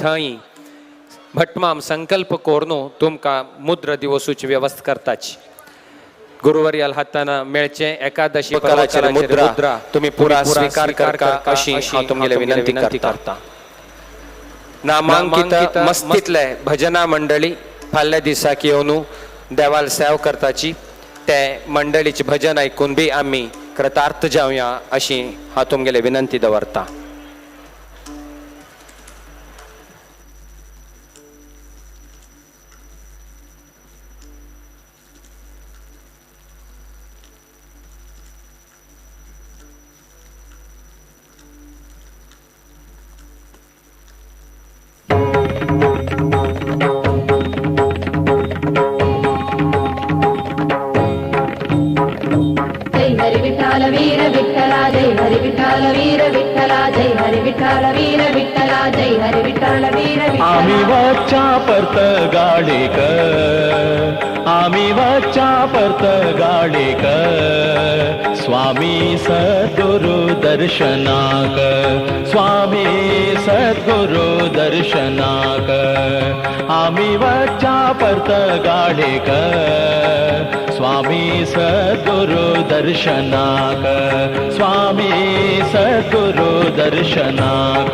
थंय भटमाम संकल्प कोरनू तुमकां मुद्र दिवसूची व्यवस्था करताची. गुरुवर्याल हातान मेळचे एकादशी पर्वकालाचेर मुद्रा तुम्ही पुरा स्वीकार करका अशी हांव तुमगेले विनंती करता. नामांकित मस्तीतले भजना मंडळी फाल्यां दिसाक येवन देवाल सेव करताची ते मंडळीचे भजन ऐकून बी आमी कृतार्थ जावया अशी हांव तुमगेले विनंती दवरता. जय हरी विठ्ठल वीर विठ्ठला जय हरी विठ्ठल वीर विठ्ठला जय हरी विठ्ठल वीर विठ्ठला जय हरी विठ्ठल वीर आम्ही विठ्ठला. वच्चा परत गाडीक, आम्ही वच्चा परत गाडीक, स्वामी सद्गुरु दर्शनाक, स्वामी सद्गुरु दर्शनाक. आम्ही वच्चा परत गाडीक, स्वामी सद्गुरु दर्शनाक, स्वामी सद्गुरु दर्शनाक.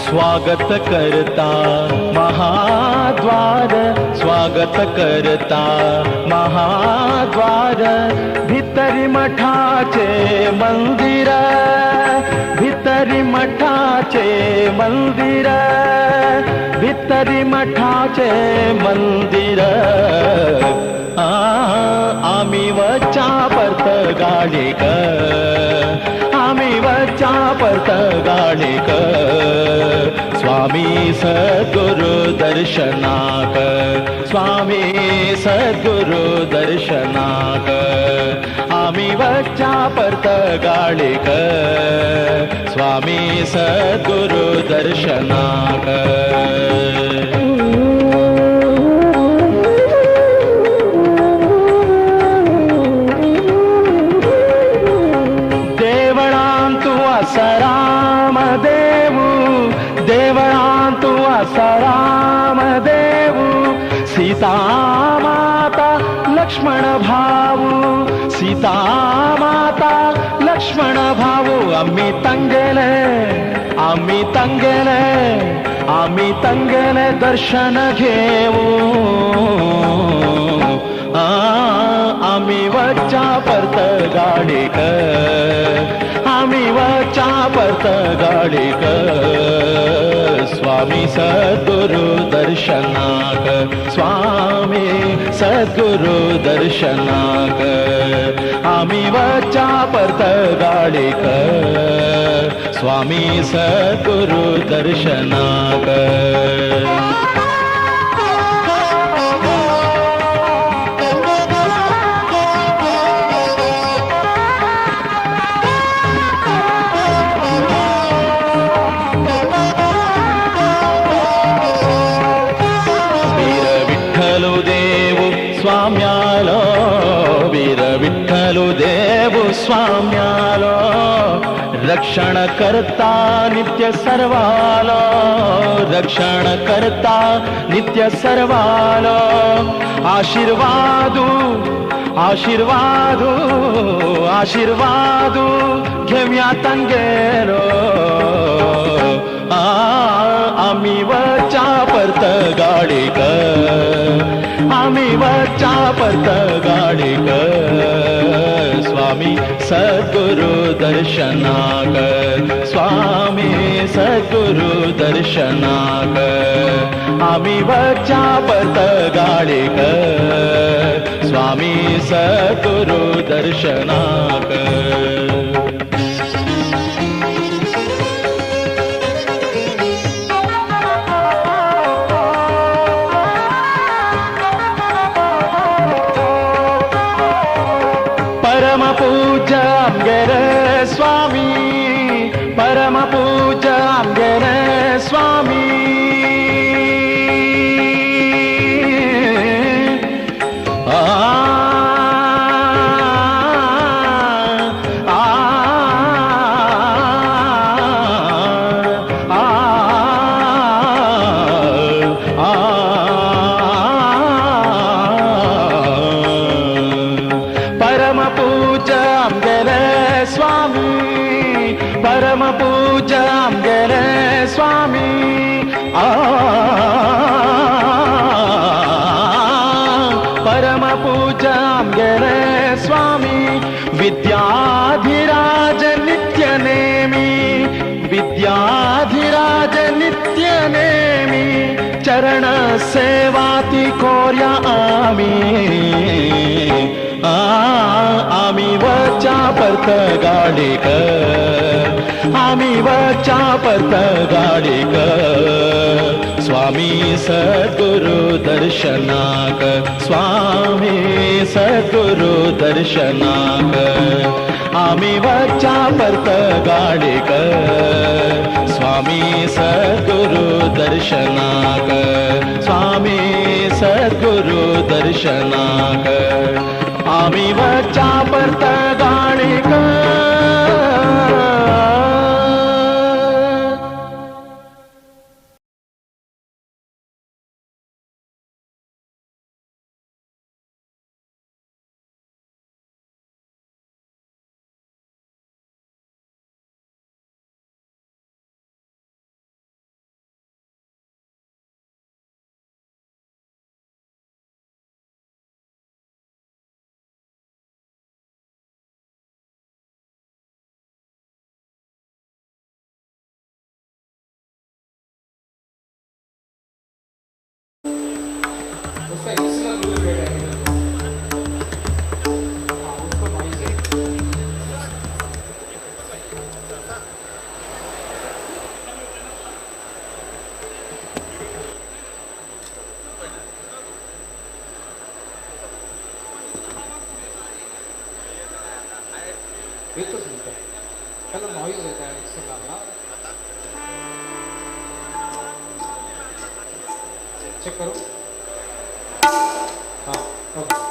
स्वागत करता महाद्वार, स्वागत करता महाद्वार, भितरी मठाचे मंदिर, भितरी मठाचे मंदिर, भितरी मठाचे मंदिर. आम्ही वच्चा परत गाडीक, आम्ही वच्चा परत गाडीक, स्वामी सद्गुरु दर्शनाक, स्वामी सद्गुरु दर्शनाक. आम्ही वच्चा परत गाडीक, स्वामी सद्गुरु दर्शनाक. देवळांतु आसा देवू, देवळांतु आसा राम देवू, सीता माता लक्ष्मण भाऊ, सीता माता लक्ष्मण भाऊ. आम्ही तंगेले, आम्ही तंगेले, आम्ही तंगेले दर्शन घेऊ. आम्ही वच्चा परत गाडीक, आम्ही वच्चा परत गाडीक, स्वामी सद्गुरु दर्शनाक, स्वामी सद्गुरु दर्शनाक. आम्ही वच्चा परत गाडीक, स्वामी सद्गुरु दर्शनाक. वीर विठ्ठलु देवु स्वाम्यालो, वीर विठ्ठलु देवु स्वाम्यालो, रक्षण करता नित्य सर्वालो, रक्षण करता नित्य सर्वालो. आशीर्वादू आशीर्वादू आशीर्वादू घेवया तंगेलो. आम्ही वच्चा परत गाडीक, आम्ही वच्चा परत गाडीक, स्वामी सद्गुरु दर्शनाक, स्वामी सद्गुरु दर्शनाक. आम्ही वच्चा परत गाडीक, स्वामी सद्गुरु दर्शनाक. परम पूज्य आमगेले स्वामी, परम पूज्य आमगेले स्वामी. सेवा ती कोर्या आमी आमी वच्या परत गाडीक आमी वच्या परत गाडीक स्वामी सद्गुरु दर्शनाक स्वामी सद्गुरु दर्शनाक आमी वच्या परत गाडीक स्वामी सद्गुरु दर्शनाक स्वामी सद्गुरु दर्शनाक आमी वच्या परत गाडीक. चेक करो. हाँ ओके.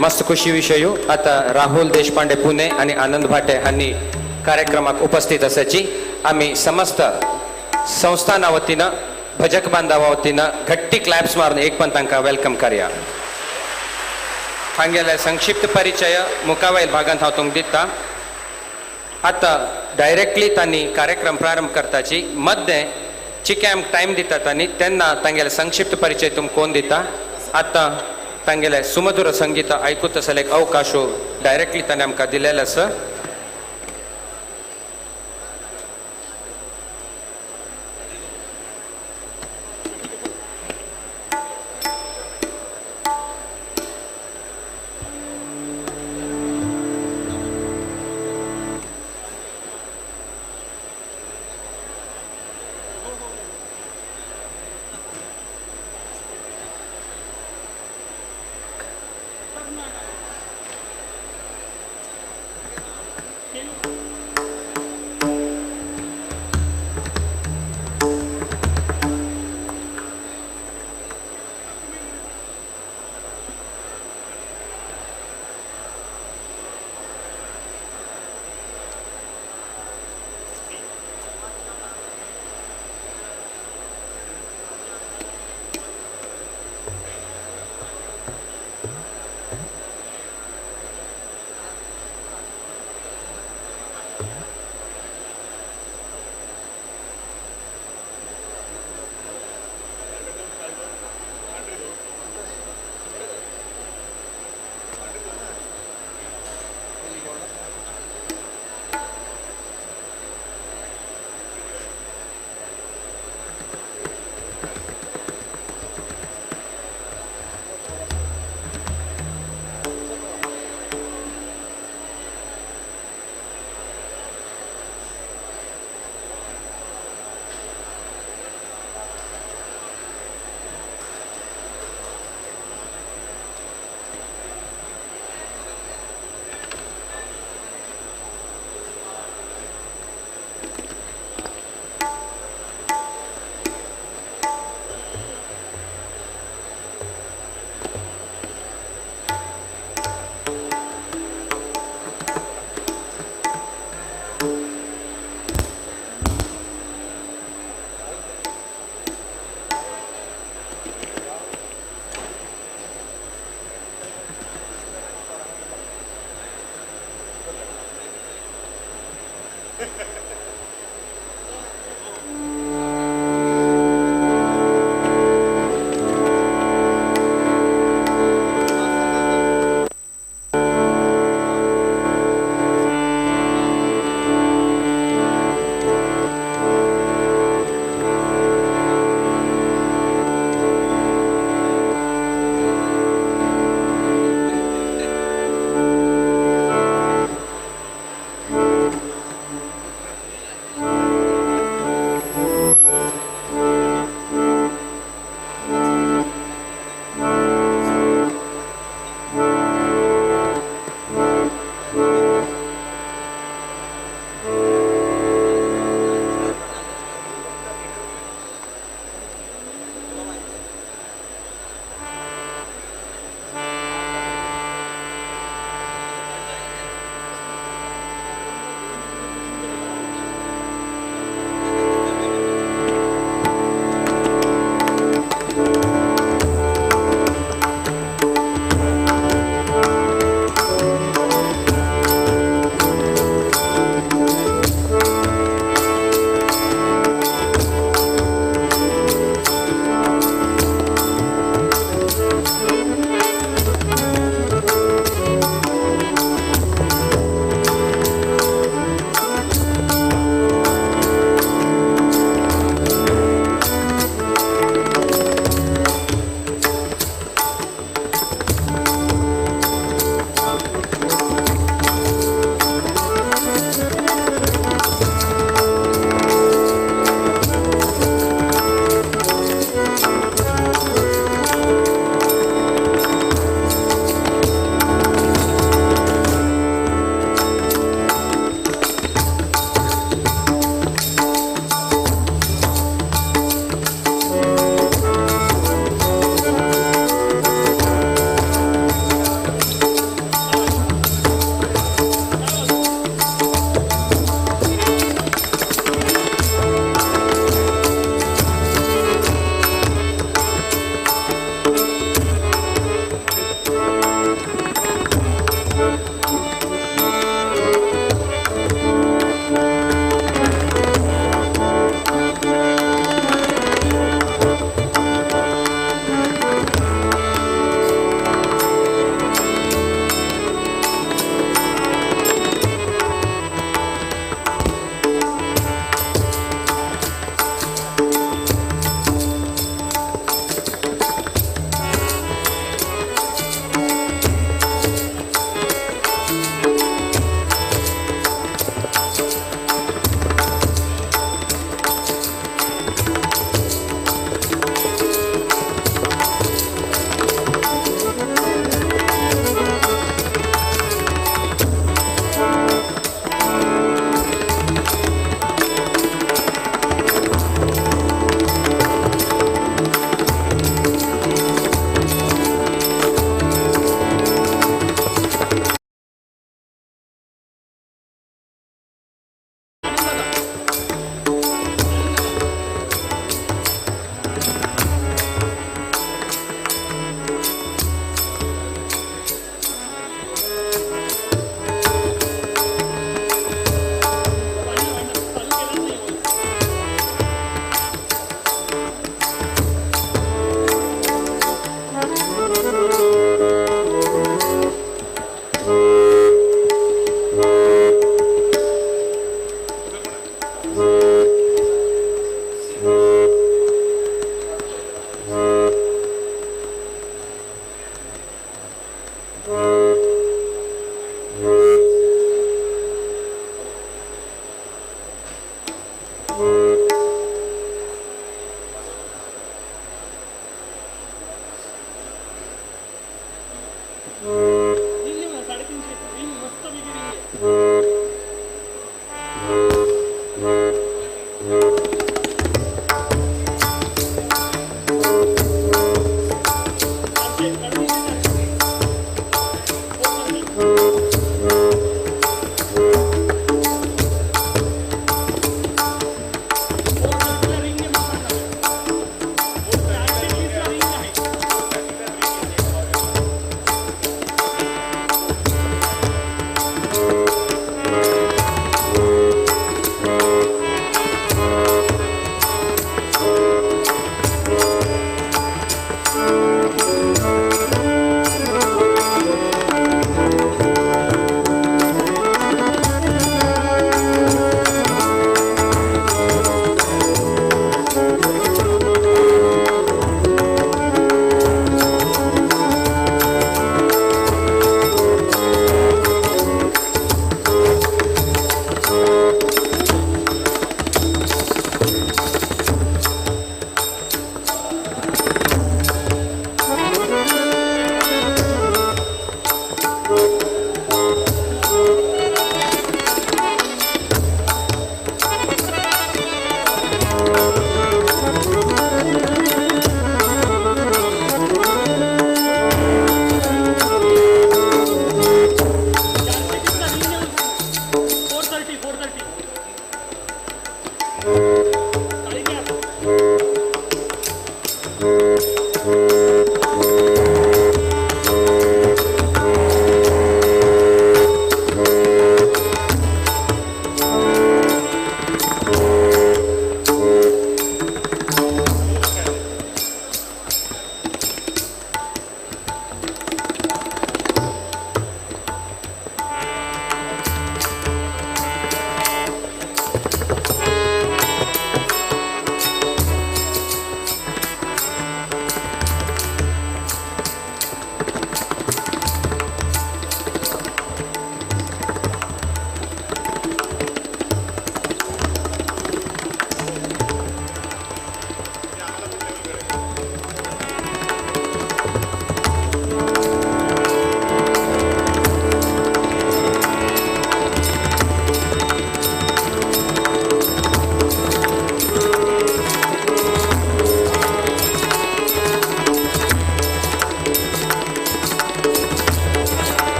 मस्त खुशी विषय. आता राहुल देशपांडे पुणे आणि आनंद भाटे हांनी कार्यक्रमाक उपस्थित असायची. आम्ही समस्त संस्थाना वतीनं भजक बांधवा वतीनं घट्टी क्लॅप्स मारून एक पण तांकां welcome करया. हांगेले संक्षिप्त परिचय मुखावयल भागांत हांव तुमकां दिता. आतां डायरेक्टली तांणी कार्यक्रम प्रारंभ करताची मद्दें चिके आमकां टायम दिता तांणी तेन्ना तांगेले संक्षिप्त परिचय तुमकां कोण दिता. आतां तांगेले सुमधुर संगीत आयकूत आसले एक अवकाश डायरेक्टली ताणें आमकां दिलेलो आसा.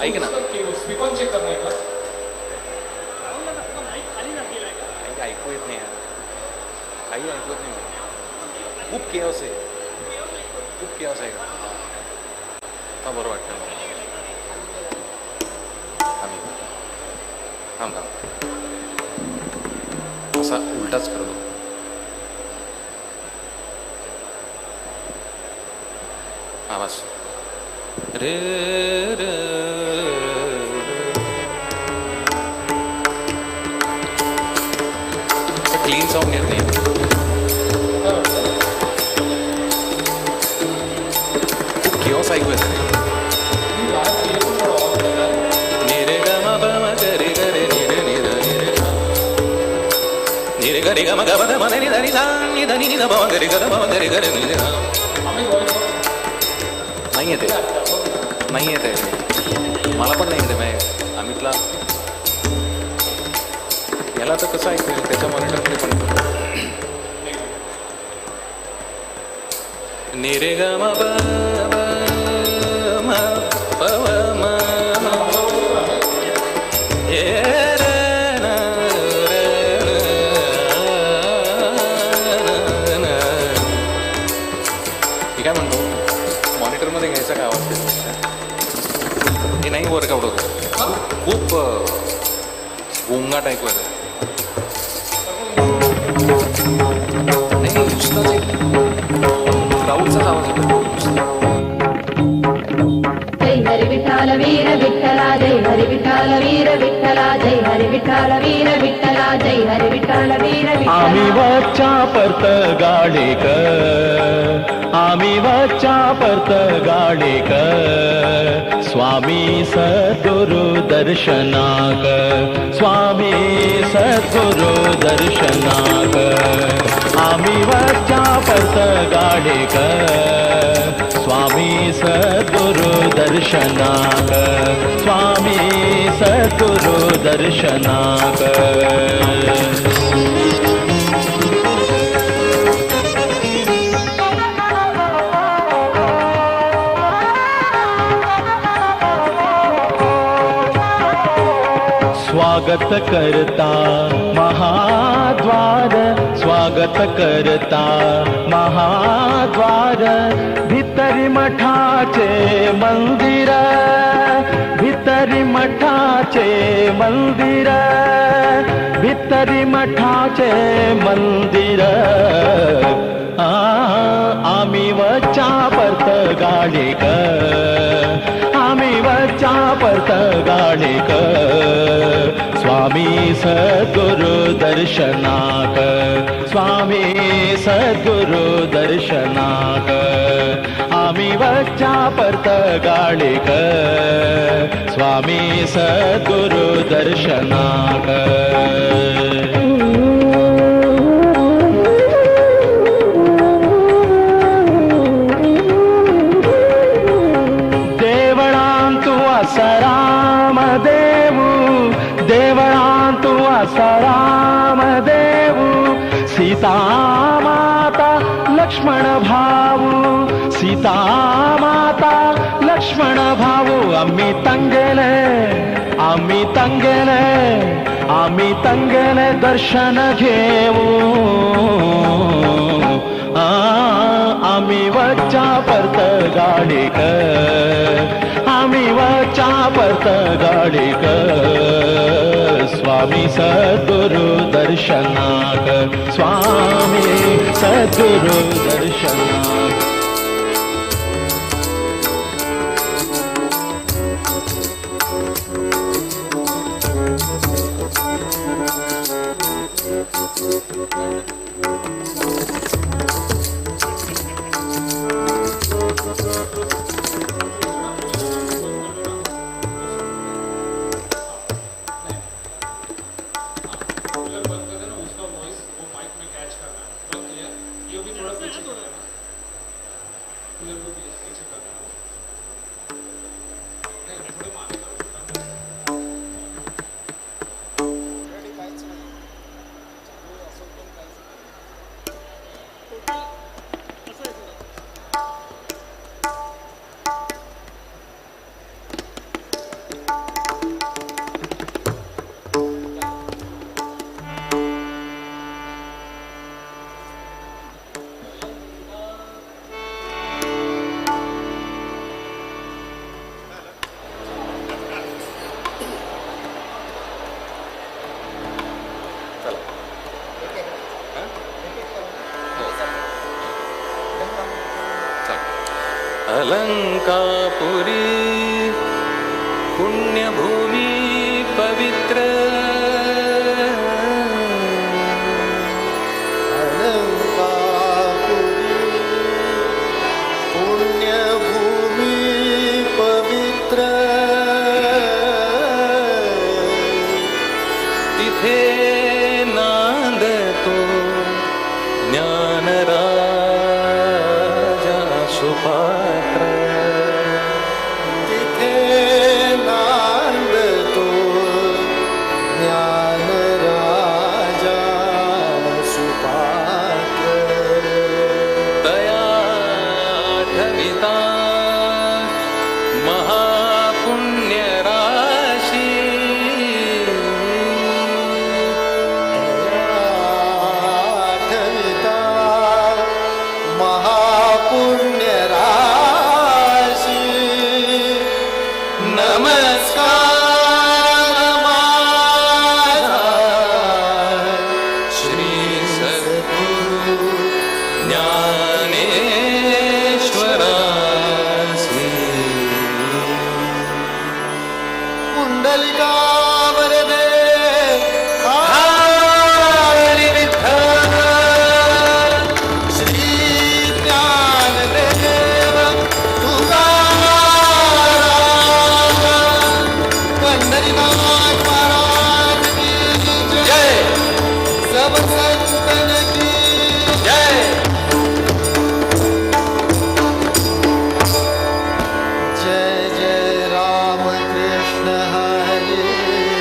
ऐक ना, ऐकू येत नाही यार, काही ऐकू येत नाही, खूप केअस आहे, खूप केअस आहे. आता बरं वाटतं. थांब थांब, असा उलटाच करतो. हा बस. रे रे क्लीन साऊंड येत नाही. खूप केअस ऐकू येत. निरे गरे ग म ग प the म नि ध नि सा नि ध नि नि ध प म ग रे ग ध प म ग रे ग रे नि ध. नाही येते, नाही येते मला पण नाही येते. मी अमितला याला तर कसं ऐकू येईल त्याच्या मॉनिटरमध्ये पण. निरे ग म प म प म हे हे नाही वर्कआउट होत, खूप गोंगाट ऐकू येतं. नाही, नुसताच एक क्राऊडचाच आवाज येतो. जय हरी विठ्ठल वीर विठ्ठला जय हरी विठ्ठल वीर विठ्ठला जय हरी विठ्ठल वीर विठ्ठला जय हरी विठ्ठल वीर आम्ही विठ्ठला. वच्चा परत गाडीक, आम्ही वच्चा परत गाडीक, स्वामी सद्गुरु दर्शनाक, स्वामी सद्गुरु दर्शनाक. आम्ही वच्चा परत गाडीक, स्वामी सद्गुरु दर्शनाक, स्वामी सद्गुरु दर्शनाक. स्वागत करता महाद्वार, स्वागत करता महाद्वार, भितरी मठाचे मंदिर, भितरी मठाचे मंदिर, भितरी मठाचे मंदिर. आम्ही वच्चा परत गाडीक, आम्ही वच्चा परत गाडीक, स्वामी सद्गुरु दर्शनाक, स्वामी सद्गुरु दर्शनाक. आम्ही वच्चा परत गाडीक, स्वामी सद्गुरु दर्शनाक. देवळांतु आसाराम देवू, देवळांतु आसाराम देवू, सीता माता लक्ष्मण भाऊ, सीता माता लक्ष्मण भाऊ. आम्ही तंगेले, आम्ही तंगेले, आम्ही तंगेले दर्शन घेऊ. आम्ही वच्चा परत गाडीक, आम्ही वच्चा परत गाडीक, स्वामी सद्गुरु दर्शनाक, स्वामी सद्गुरु दर्शनाक. अलंकापुरी पुण्यभूमी पवित्र, अलंकापुरी पुण्यभूमी पवित्र, तिथे नांदतो ज्ञानराजा सुपात्र, तिथे नांदतो ज्ञानराजा नमस्कार माझा श्री सद्गुरु ज्ञानेश्वरासी. पुंडलिका वरदे हरी विठ्ठल. श्री ज्ञानदेव तुकाराम पंढरीनाथ महाराज की जय. जय. सब संतन की जय. जय जय राम कृष्ण हरे.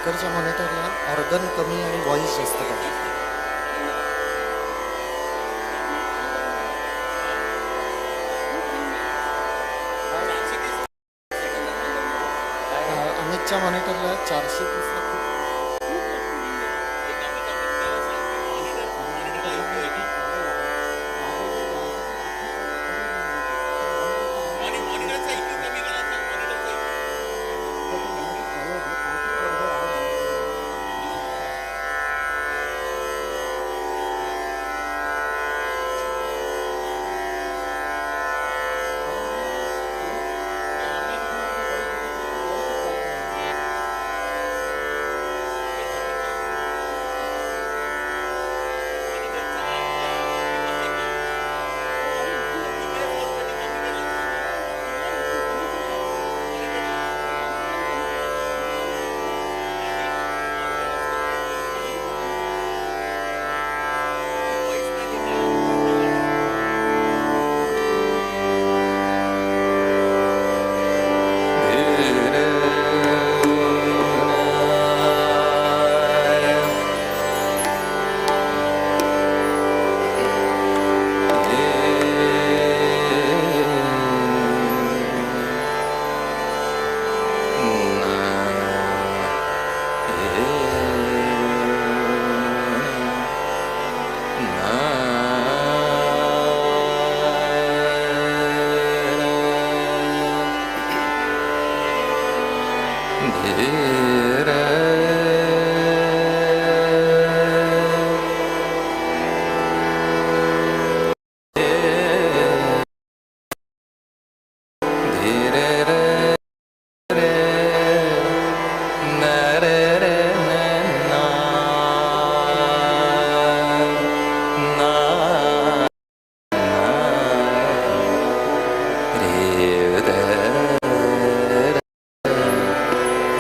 तिकडच्या मॉनिटरला ऑर्गन कमी आणि व्हॉइस जास्त करा. अमितच्या मॉनिटरला 430ला खूप.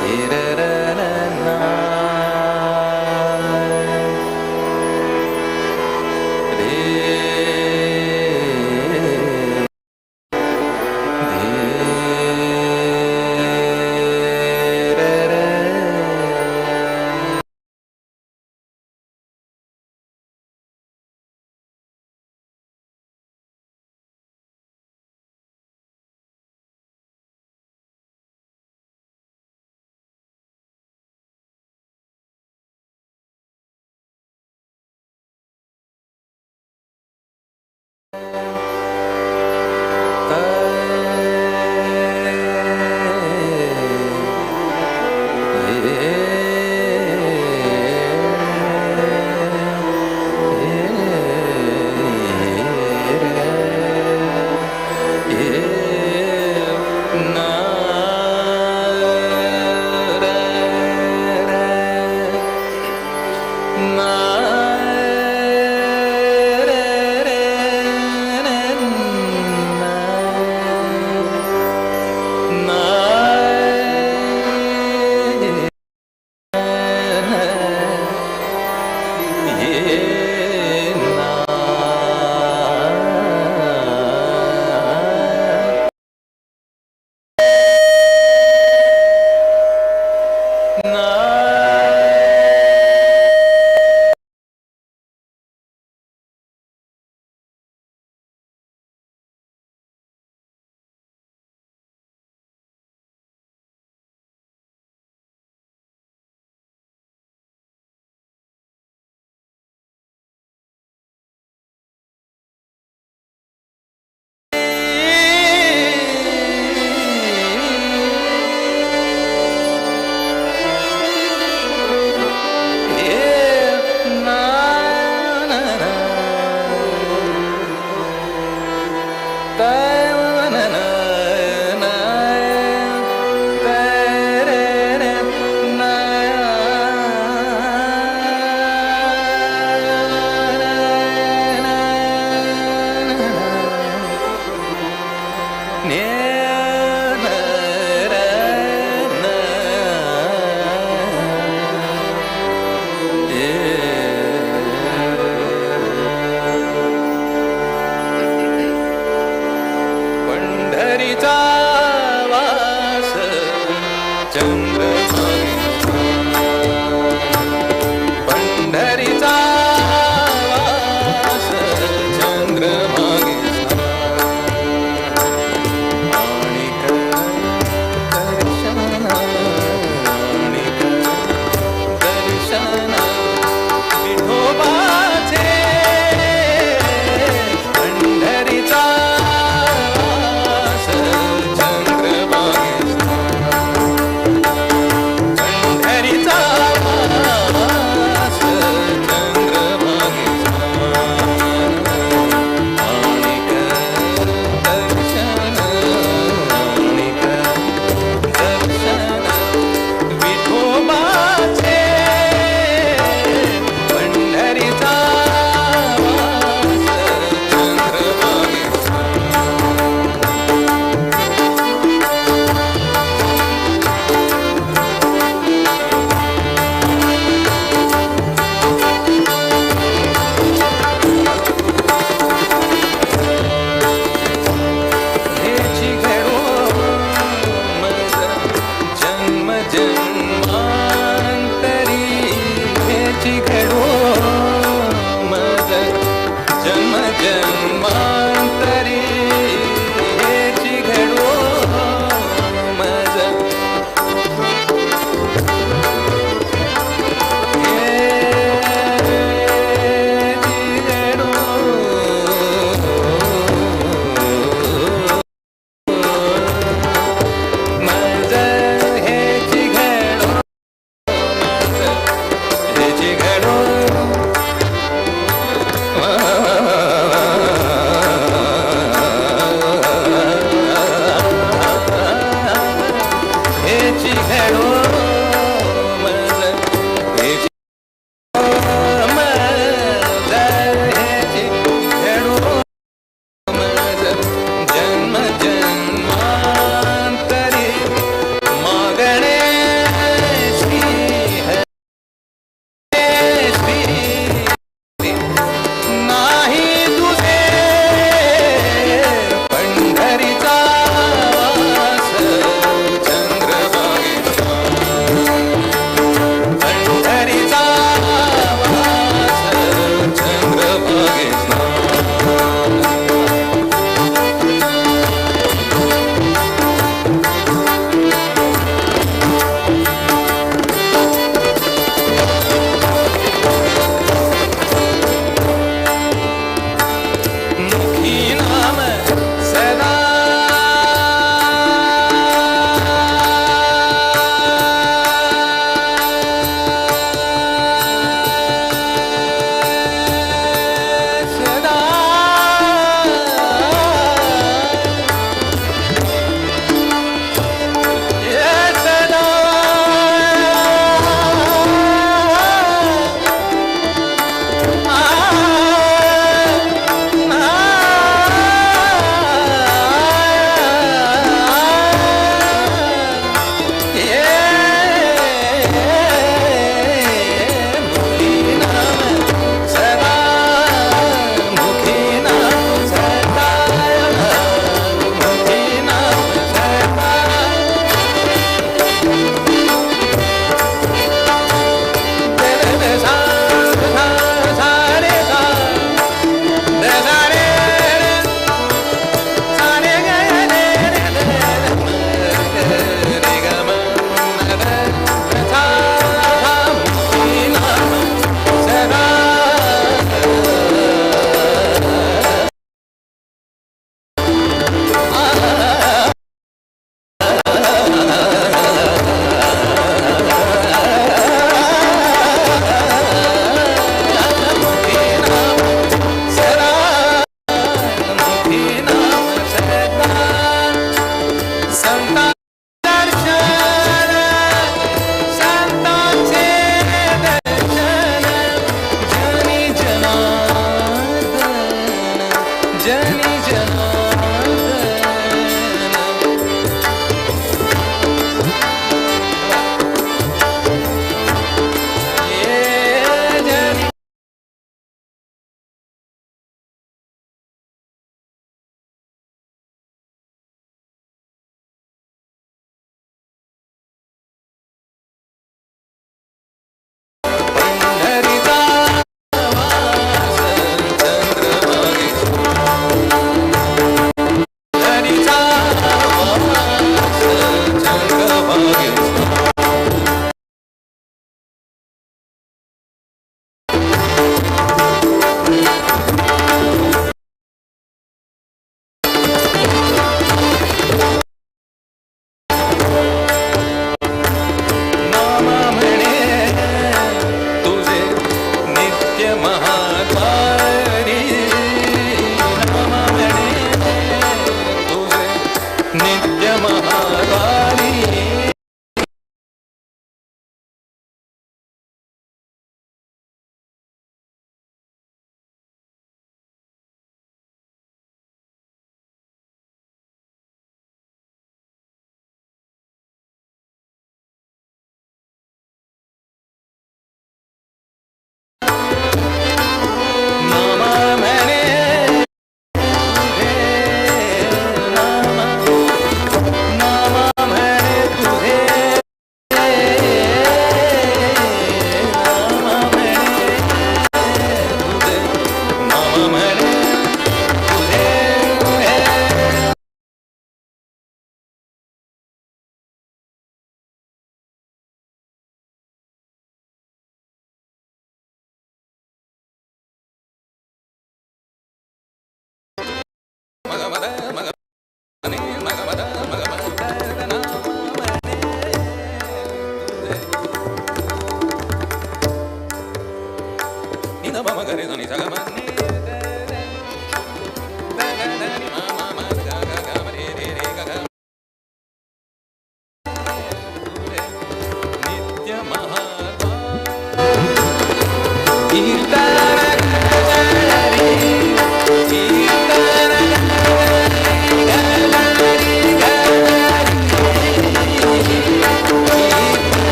धीरे.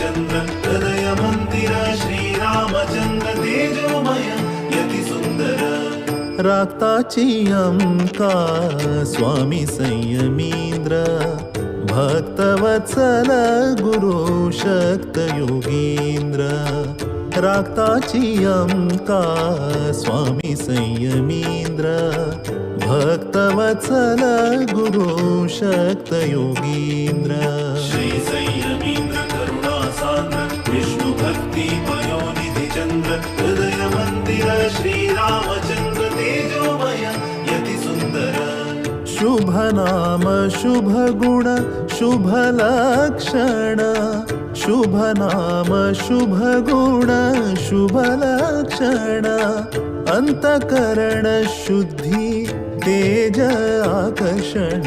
चंद्र हृदय मंदिर श्री रामचंद्र तेजोमय यति सुंदर रागताची अमका स्वामी संयमींद्र भक्तवत्सल गुरु शक्त योगींद्र रागताची अमका स्वामी संयमींद्र भक्तवत्सल गुरु शक्त योगींद्र श्री संयमींद्र करुणा सान्द्र विष्णु भक्ति पयोनिधि चंद्र हृदय मंदिर श्री रामचंद्र तेजोमय यति सुंदर शुभ नाम शुभ गुण शुभ लक्षण शुभ नाम शुभ गुण शुभ लक्षण अंतकरण शुद्धि तेज आकर्षण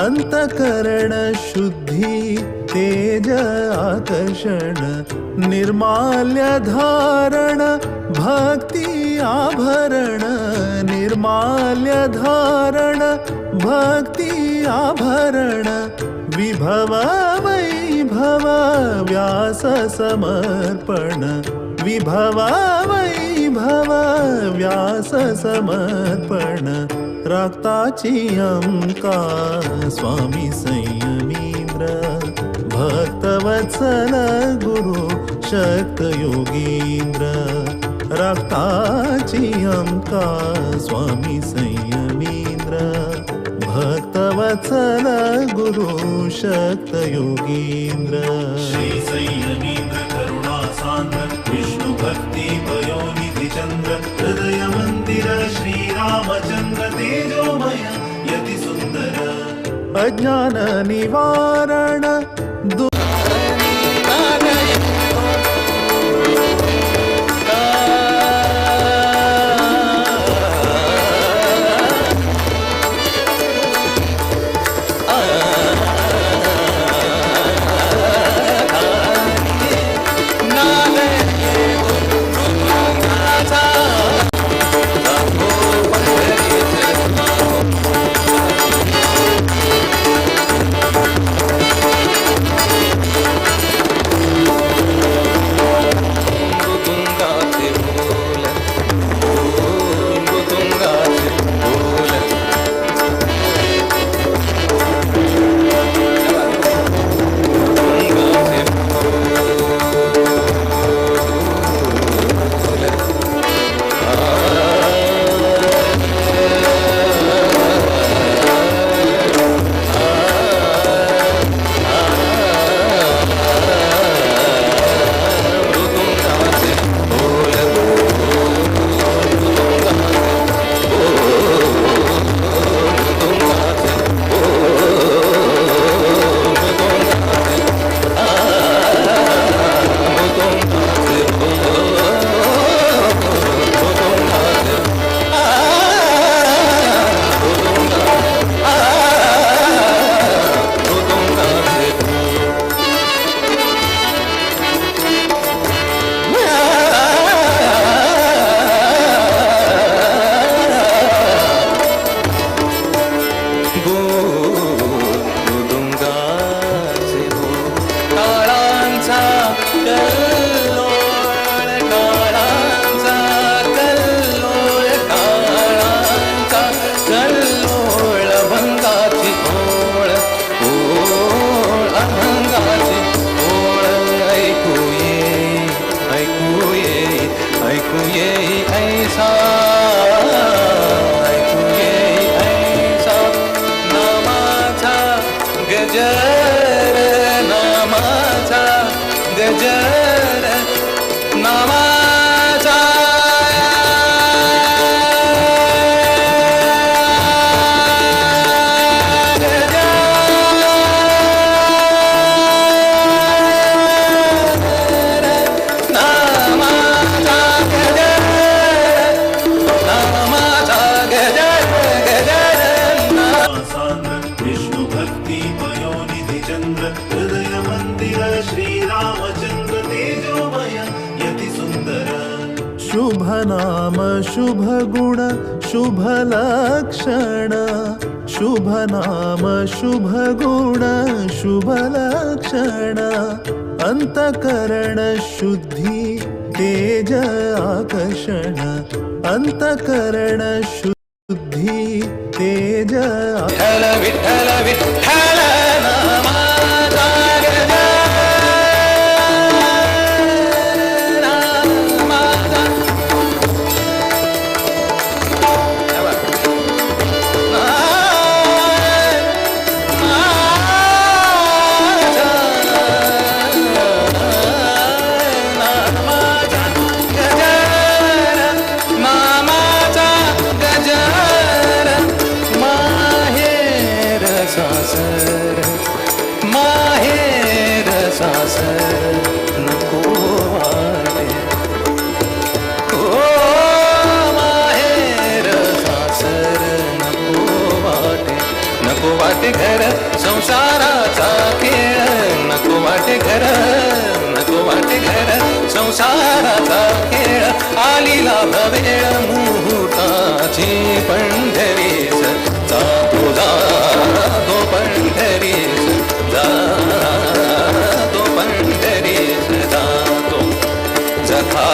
अंतकरण शुद्धि तेज आकर्षण निर्माल्य धारण भक्ति आभरण निर्माल्य धारण भक्ती आभरण विभव वैभव व्यास समर्पण विभव वैभव व्यास समर्पण राखताची आमकां स्वामी संयमींद्र भक्तवत्सल गुरु शक्त योगींद्र राखताची आमकां स्वामी संयमींद्र भक्तवत्सल गुरु शक्त योगींद्र। श्री संयमींद्र करुणा सांद्र विष्णु भक्ति पयोनिधि चंद्र हृदय मंदिर श्री रामचंद्र तेजोमय यति सुंदर। अज्ञान निवारण शुभ नाम शुभ गुण शुभ लक्षण शुभ नाम शुभ गुण शुभ लक्षण अंतकरण शुद्धि तेज आकर्षण अंतकरण शुद्धि तेज। विठ्ठल विठ्ठल विठ्ठल नामाचा माहेर सासर नको वाटे, ओ माहेर सासर नको वाटे, नको वाटे। वाटे घर संसाराचा खेळ, नको वाटे घर, नको वाटे घर संसाराचा खेळ. आली लाभ वेळ मुहूर्ताची पंढरीस जातो, जातो पंढरीस जातो, पंढरीस जातो जखा.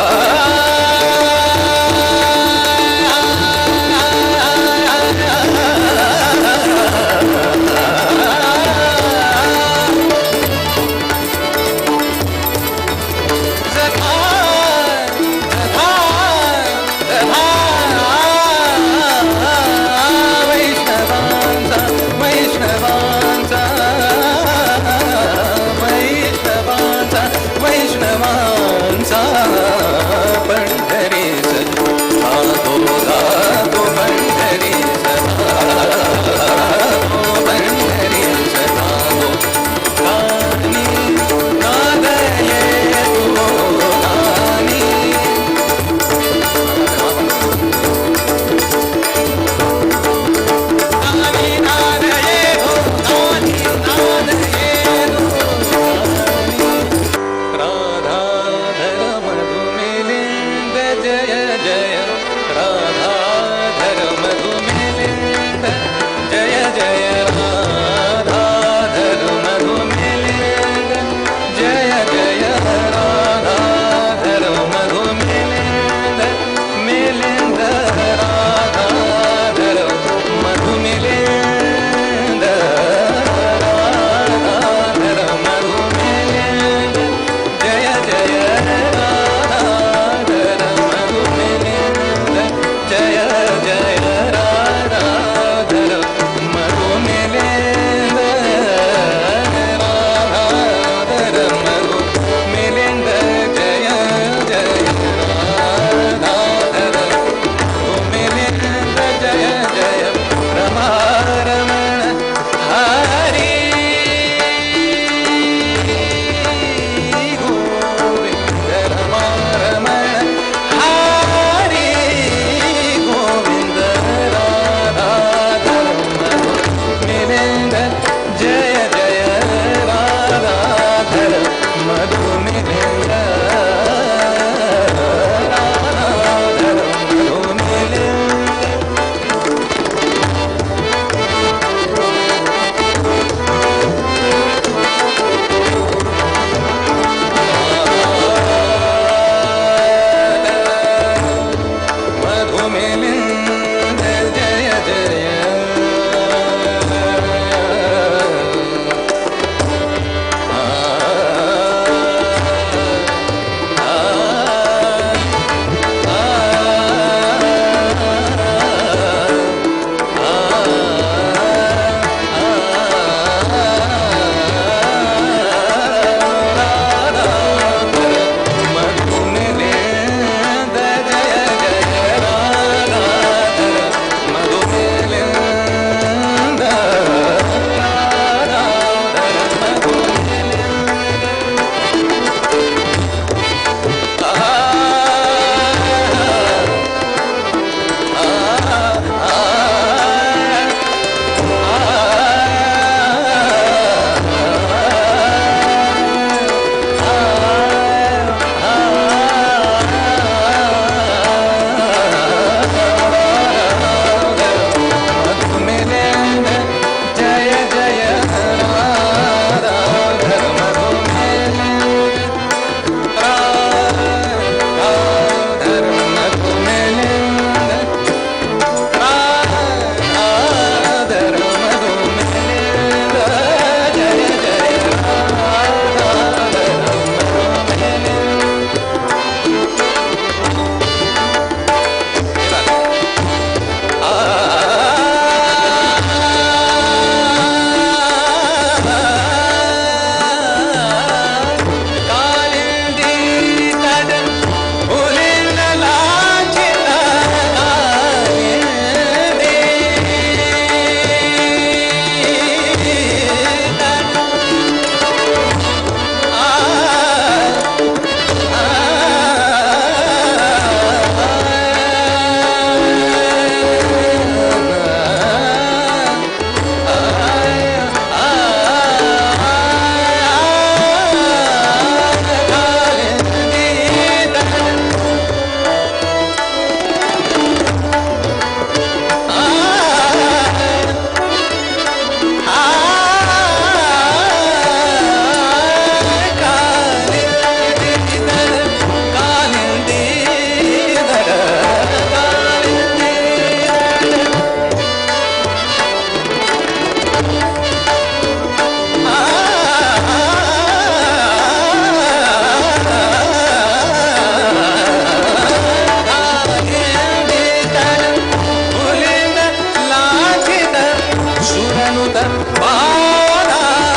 पादारविंद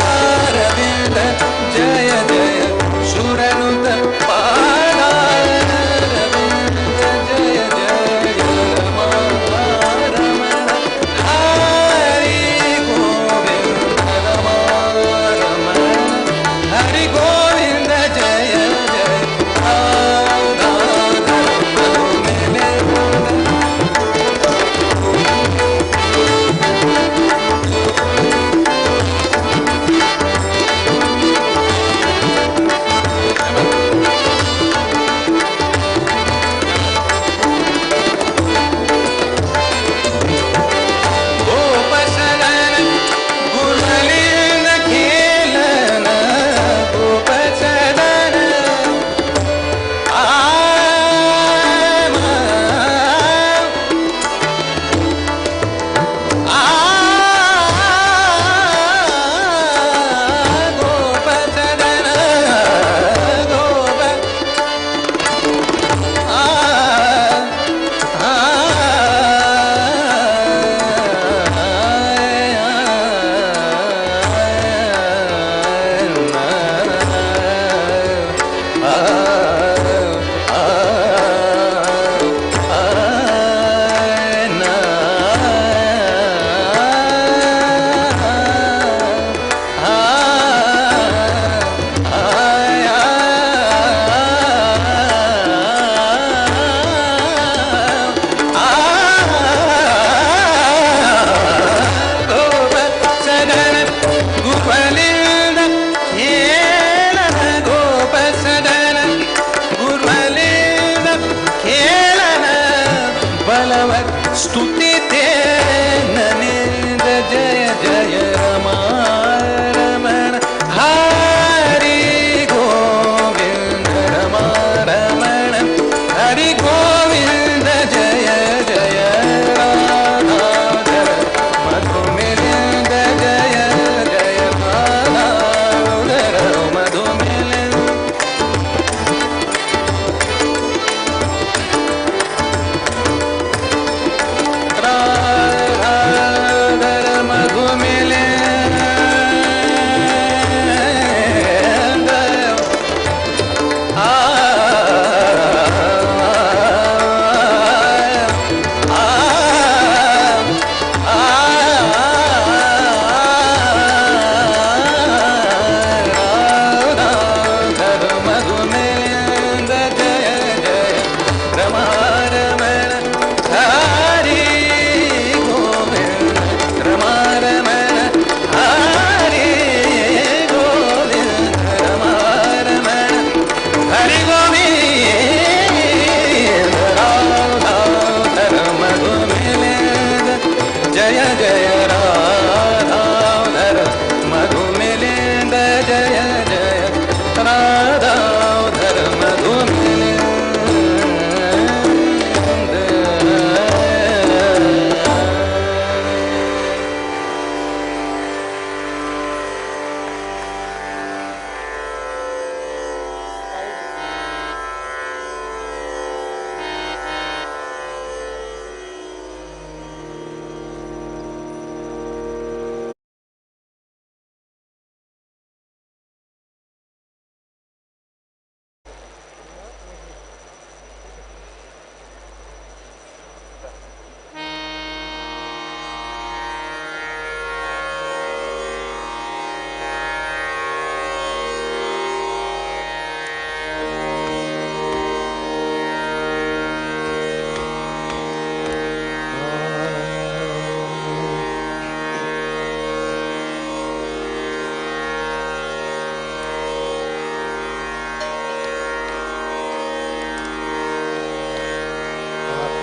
जय जय सुरनुत पादारविंद जय जय रमा रमण हरि गोविंद रमा रमण हरि गोविंद जय जय राधा मधुमिलिंद। गोपसदन गुरलिंद खेलन गोपसदन आ गोपसदन गोप आ गोपसदन गुरलिंद खेलन गोपसदन गुरलिंद खेलन बलवत स्तुति ते ननिंद जय जय रमा रमण हरि गोविंद रमा रमण हरि गोविंद जय जय राधाधर मधुमिलिंद जय जय राधाधर मधुमिलिंद। राधाधर मधुमिलिंद आ आ राधाधर मधुमिलिंद जय जय रमा रमण हरि गोविंद रमा रमण हरि गोविंद रमा रमण हरि गोविंद राधाधर मधुमिलिंद जय जय राधाधर मधुमिलिंद जय जय राधाधर मधुमिलिंद।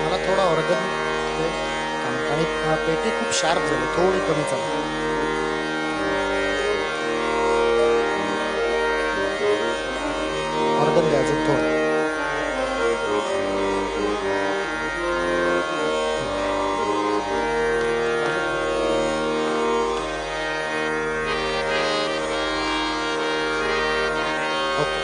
मला थोडा ऑर्गन दे. आणि पेटी खूप शार्प झाली, थोडी कमी चालली. ऑर्गन द्या अजून थोडं. ओके.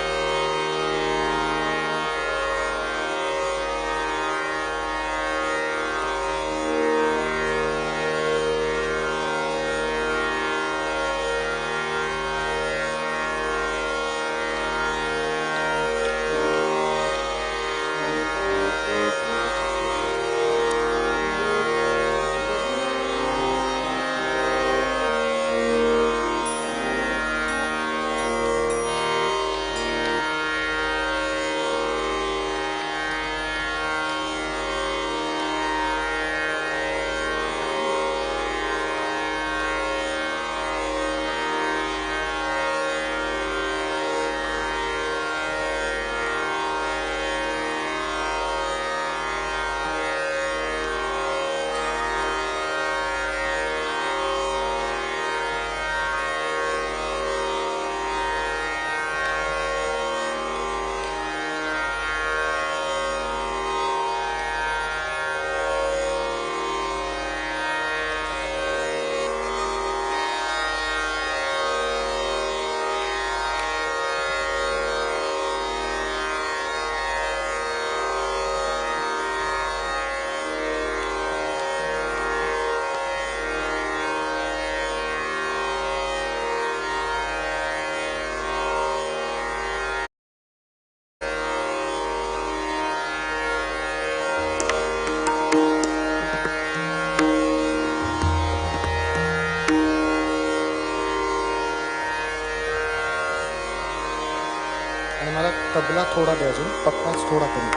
तबला थोडा द्या अजून, पक्काच थोडा कमी.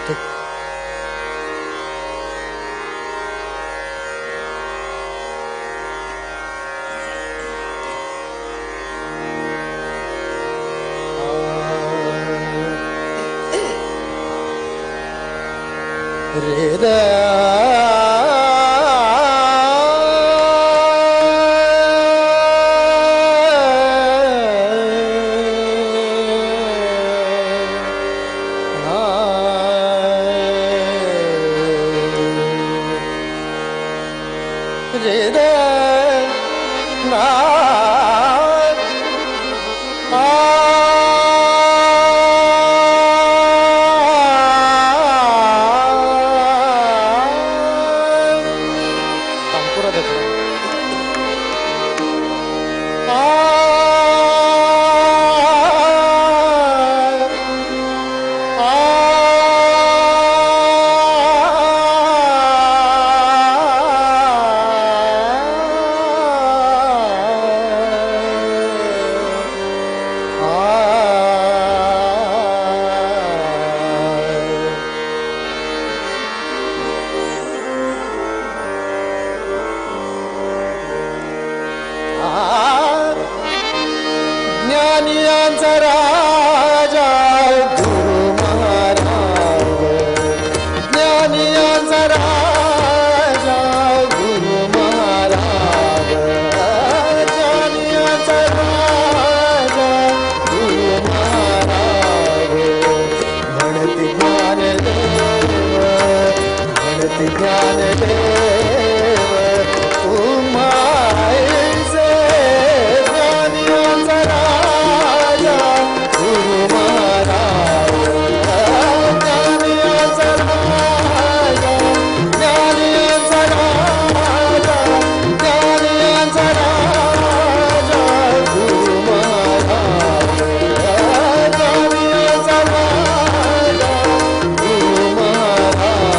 ठीक. रे रे रे रे ना तानपुरा दे थोडा. ज्ञानियांचा राजा गुरु महाराज, ज्ञानियांचा राजा गुरु महाराज, ज्ञानियांचा राजा गुरु महाराज. म्हणती ज्ञानदेव, म्हणती ज्ञानदेव तुम्हाचे. ज्ञानियांचा राजा गुरु महाराज, ज्ञानियांचा राजा, ज्ञानियांचा राजा, ज्ञानियांचा राजा गुरु महाराज, ज्ञानियांचा राजा गुरु महाराज.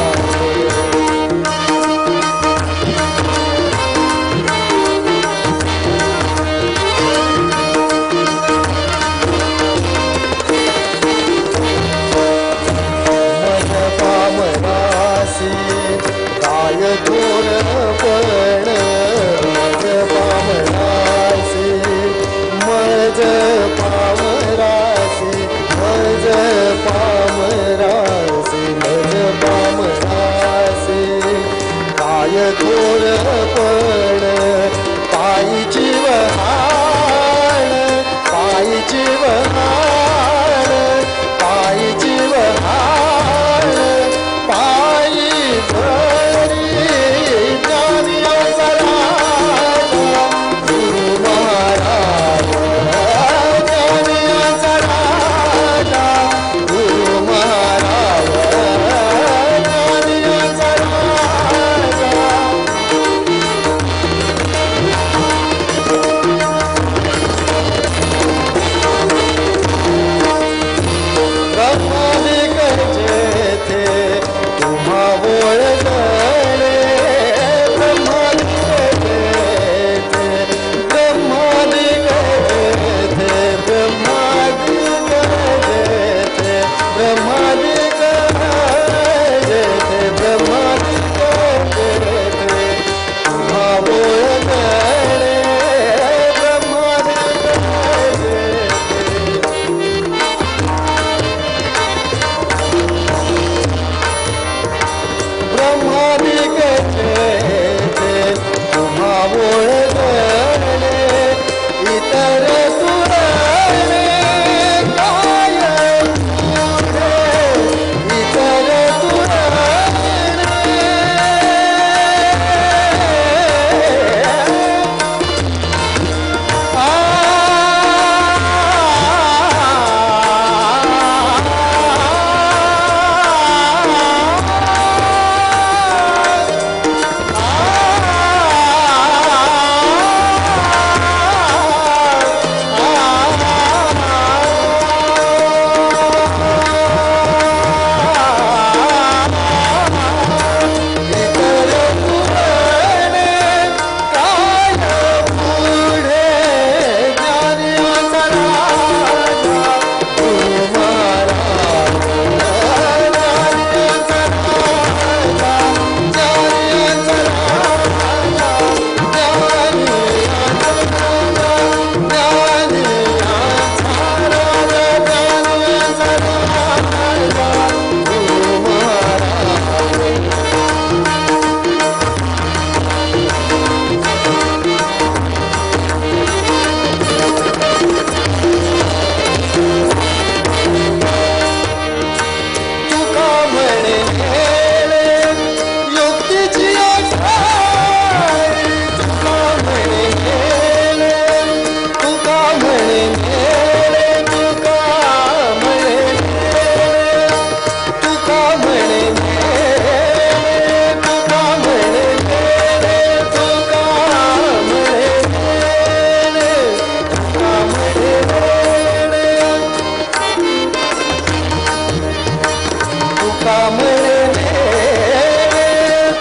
म्हणले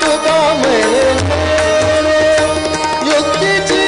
तुका म्हणले युक्तीची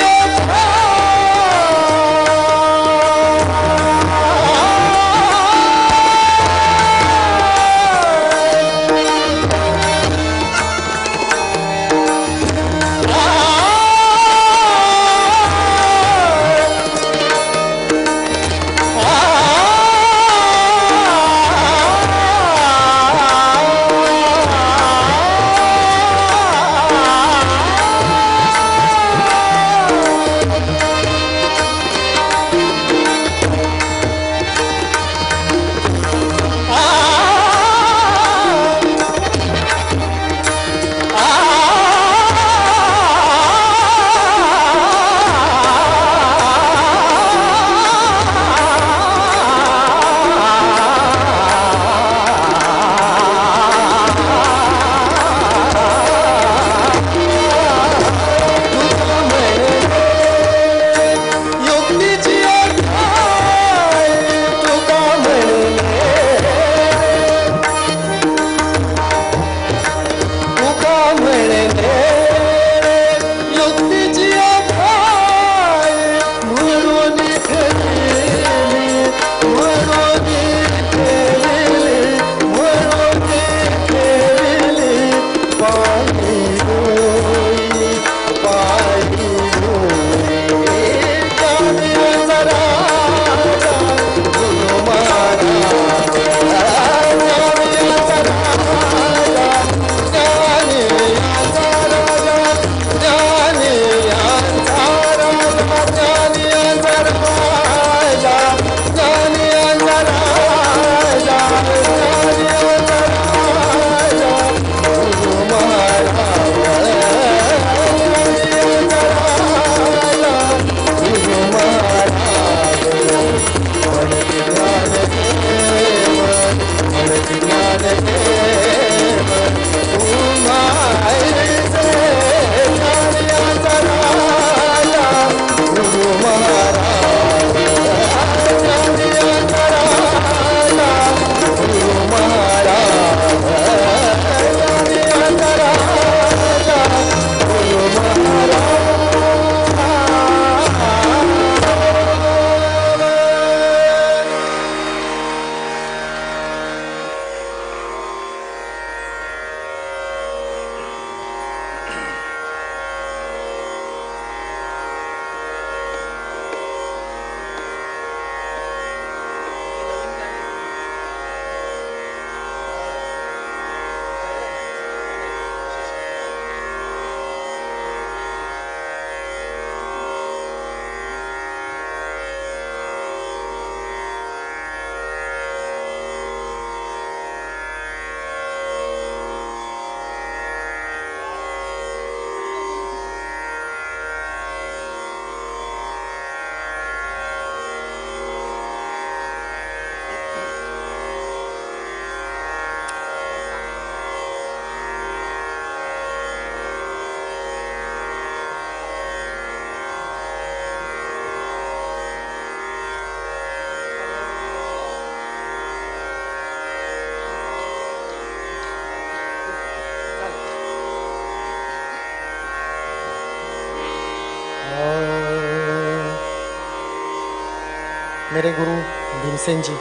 मेरे गुरु भीमसेन जी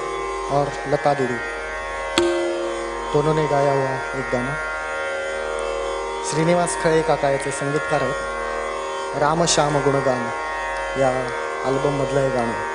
और लता दीदी दोनों ने गाया हुआ एक गाणं। श्रीनिवास खळे काका याचे संगीतकार आहेत। राम श्याम गुणगान या अल्बममधलं हे गाणं।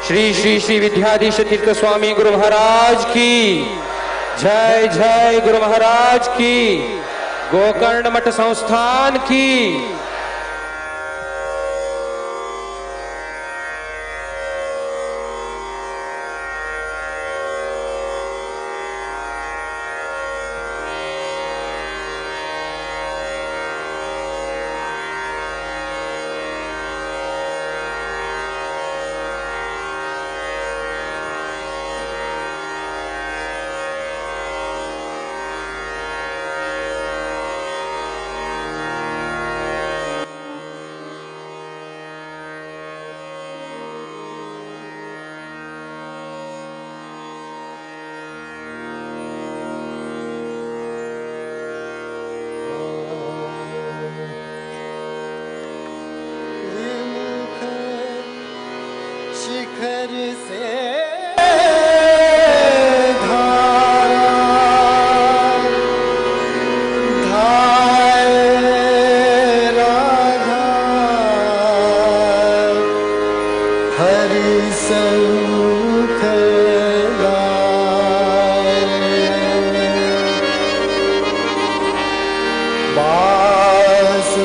श्री श्री श्री विद्याधीश तीर्थ स्वामी गुरु महाराज की। जय जय गुरु महाराज की, गोकर्ण मठ संस्थान की। शिखर से धारा धाय राधा हरि संख लाए बांसुरिया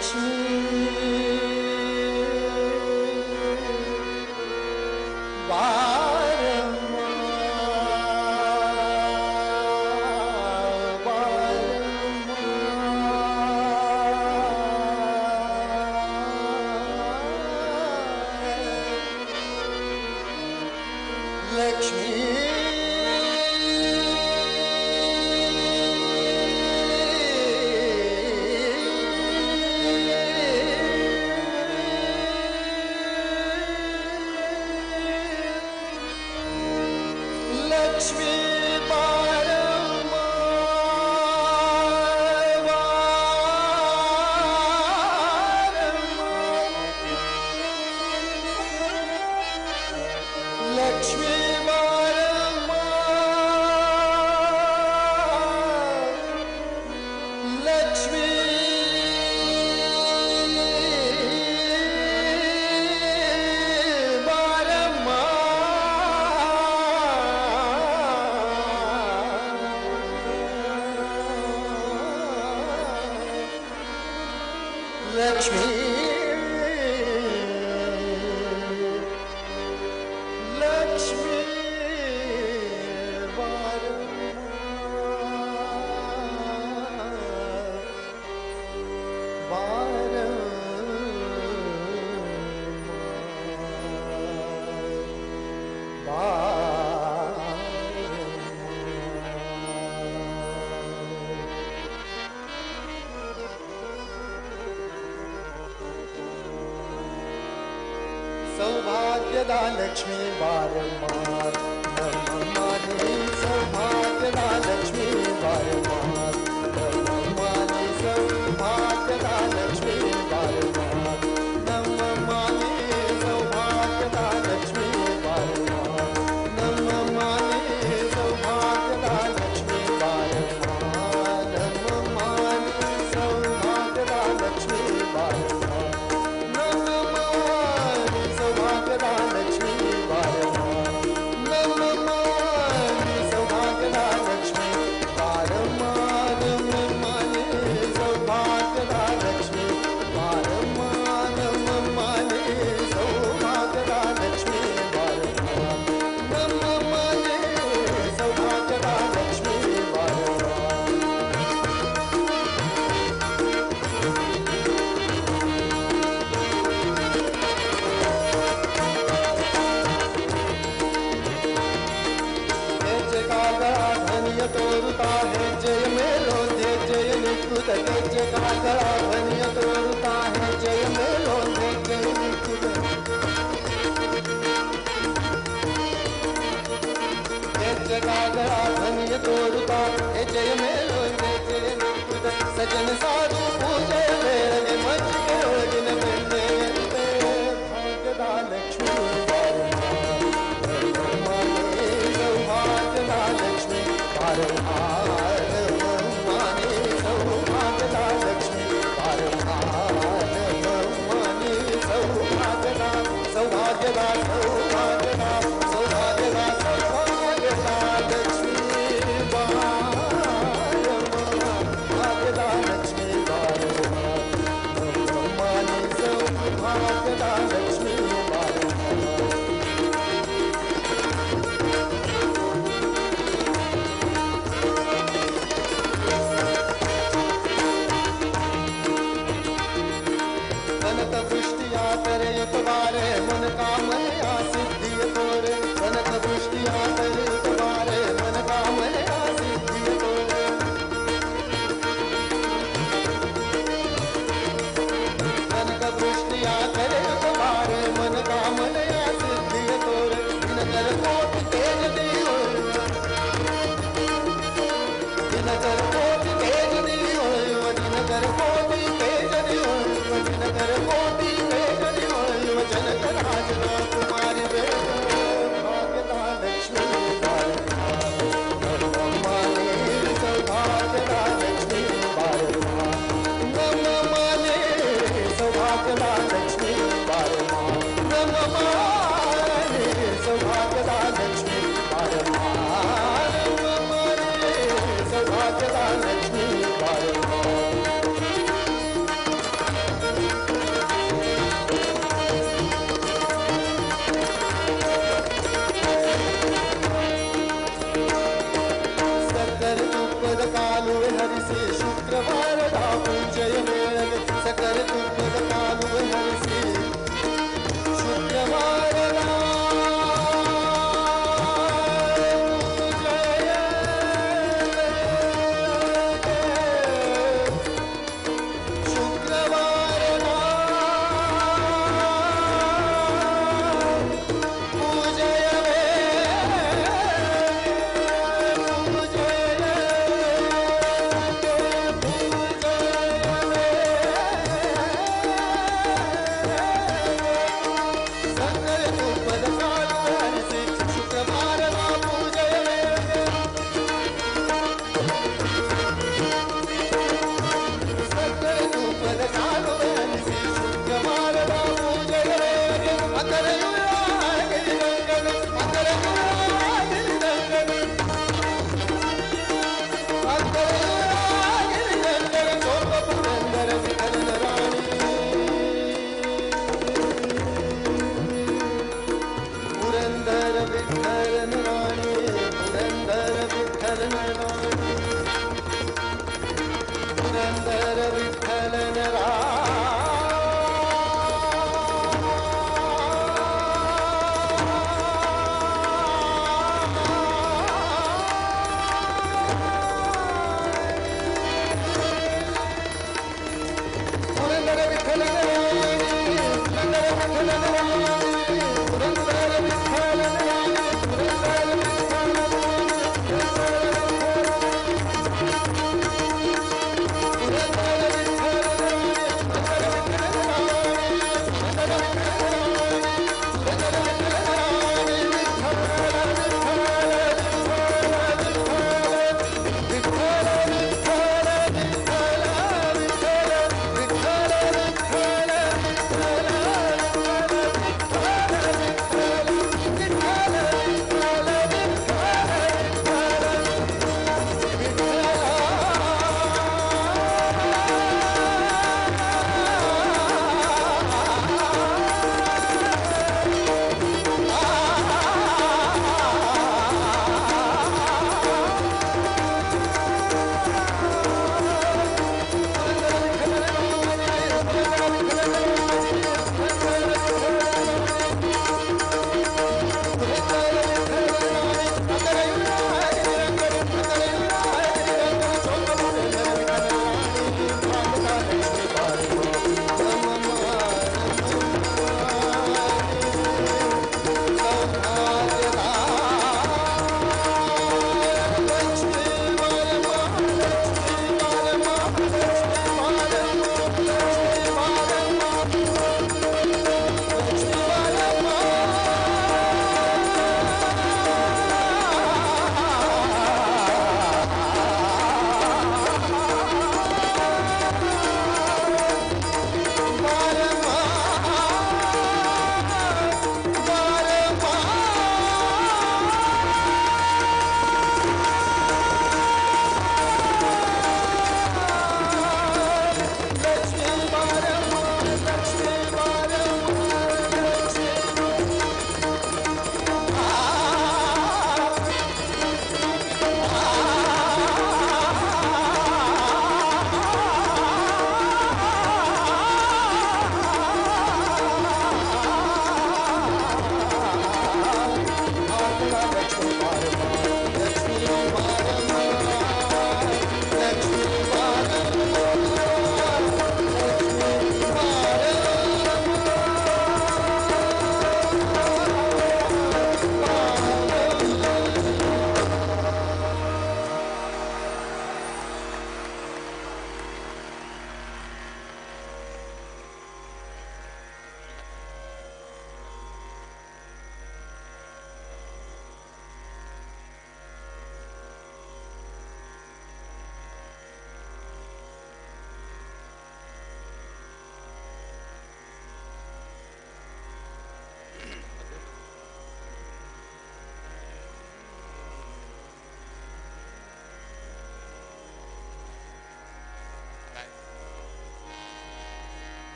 लक्ष्मी बारम्मा लक्ष्मी लक्ष्मी बारम्मा लक्ष्मी बारम्मा लक्ष्मी बारम्मा लक्ष्मी लक्ष्मी सौभाग्यदा लक्ष्मी बारम्मा सौभाग्यदा लक्ष्मी बारम्मा सौभाग्यदा लक्ष्मी बारम्मा नम सौभाग्यदा लक्ष्मी बारम्मा नम सौभाग्यदा लक्ष्मी बारम्मा नम सौभाग्यदा लक्ष्मी बारम्मा सौभाग्यदा लक्ष्मी बारम्मा नम सौभाग्यदा लक्ष्मी बारम्मा नम सौभाग्यदा लक्ष्मी बारम्मा नम सौभाग्यदा लक्ष्मी बारम्मा नम सौभाग्यदा लक्ष्मी बारम्मा। तोरुता है जय मेलो जय जय निकुत जय काकड़ा धनिया तोरुता है जय मेलो जय जय निकुत जय काकड़ा धनिया तोरुता है जय मेलो जय जय निकुत सजन साधु पूजे मेरे मच के ओगिन मिलने भाग्यदा लक्ष्मी सौभाग्यदा लक्ष्मी सौभाग्यदा लक्ष्मी सौभाग्यदा सौभाग्यदा सौभाग्यदा सौभाग्यदा सौभाग्यदा लक्ष्मी भाग्यदा लक्ष्मी सौभाग्यदा लक्ष्मी। करे मन कामया सिद्धि तोरे कनक वृष्टिया करे तुम्हारे मन कामया सिद्धि तोरे कनक वृष्टिया करे तुम्हारे मन कामया सिद्धि तोरे दिनकर कोटि तेज दियो दिनकर कोटि तेज दियो दिनकर कोटि तेज दियो दिनकर कोटि तेज दियो जनक राजना कुमारी भाग्यदा लक्ष्मी सौभाग्यदा लक्ष्मी नम माने सौभाग्यदा लक्ष्मी नम माने सौभाग्यदा लक्ष्मी नम माने सौभाग्यदा Lakshmi.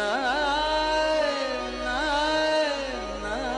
Na na na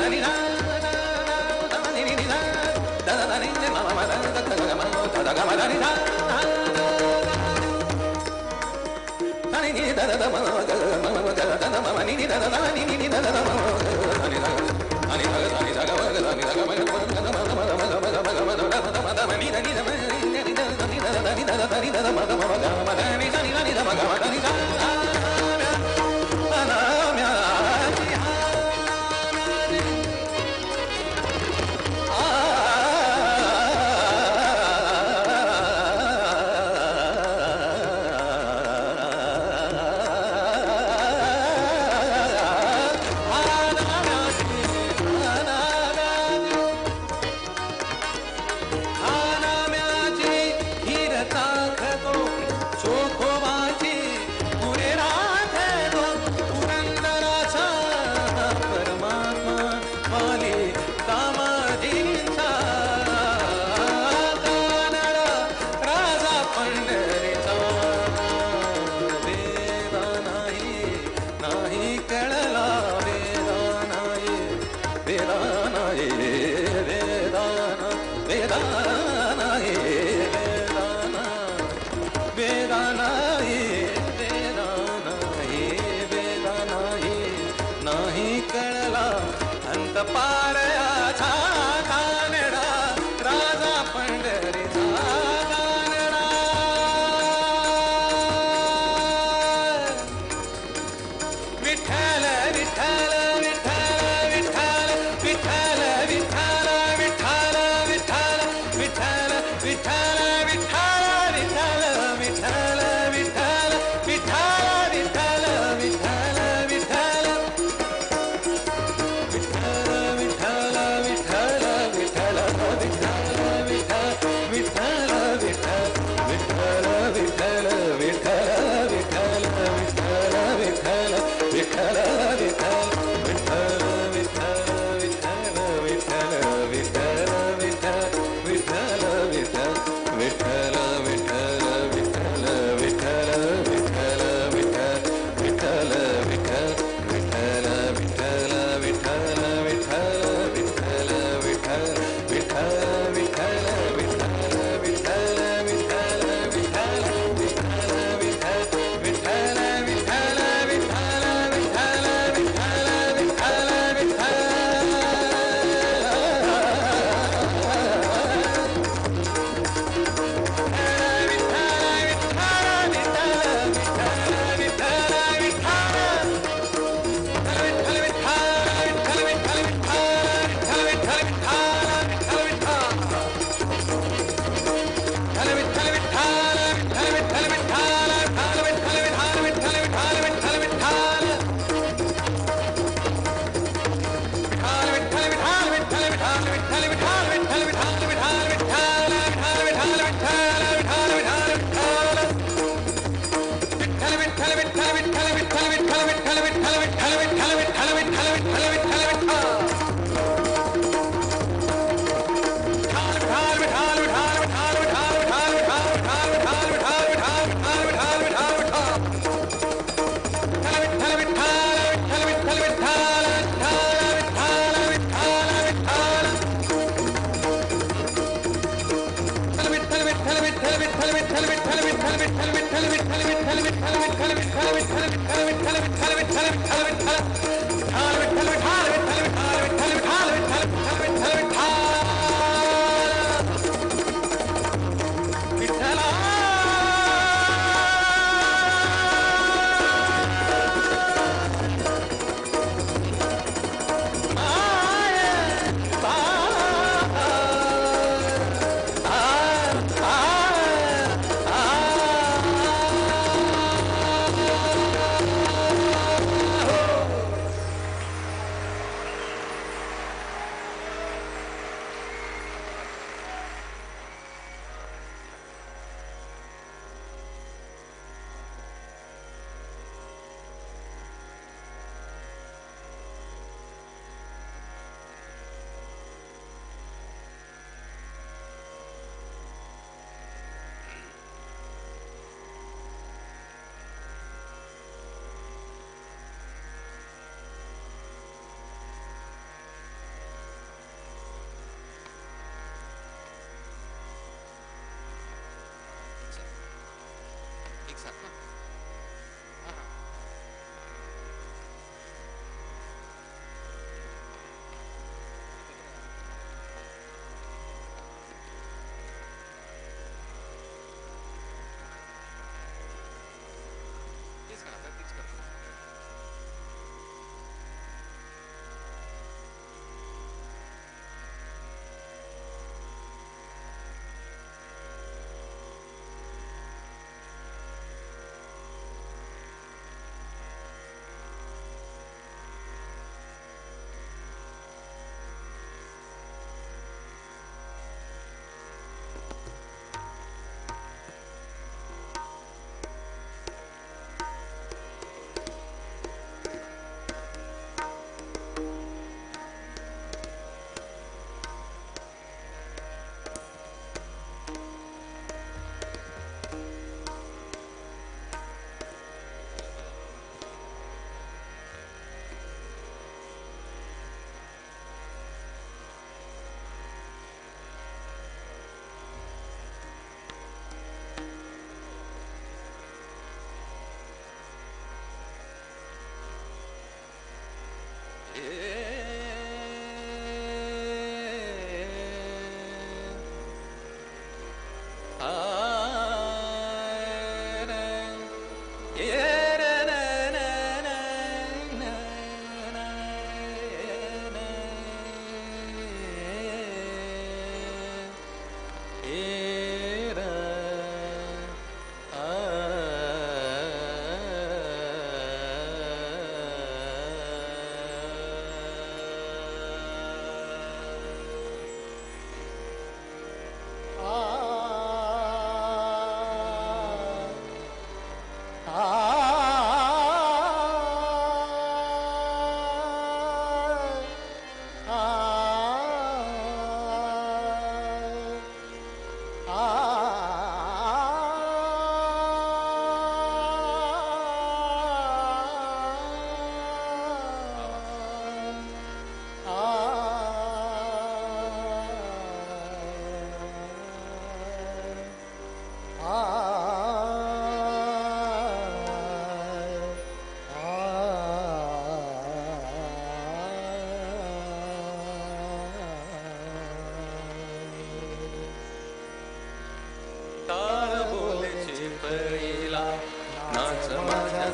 Vitthal Vitthal Vitthal.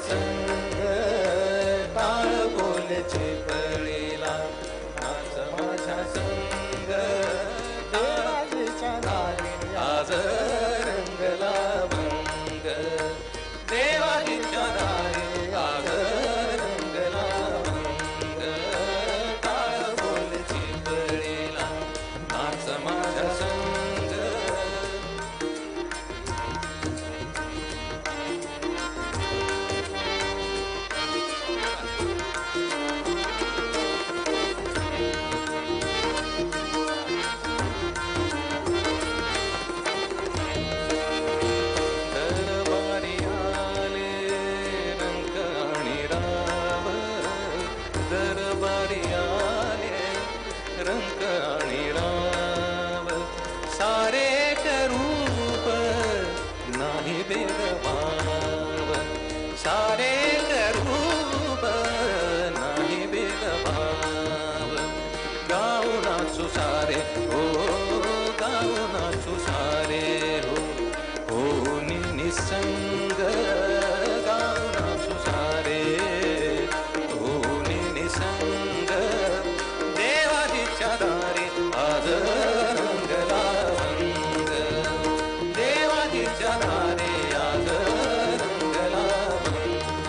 संग टाळ बोल चिपळीला नाच माझ्या संग देवाजीच्या दारी आज रंगला भंग देवाजीच्या दारी आज रंगला भंग टाळ बोल चिपळीला नाच माझ्या संग. दरबारी आले रंग आणि राव दरबारी आले रंग आणि राव सारे रूप नाही भेदभाव सारे रूप नाही भेदभाव गाऊ नाचू सारे हो गाऊ नाचू सारे हो हो निसंग गाऊ नाचू सारे हो निसंग देवाजीच्या दारी आज रंगला रंग देवाजीच्या दारी आज रंगला रंग.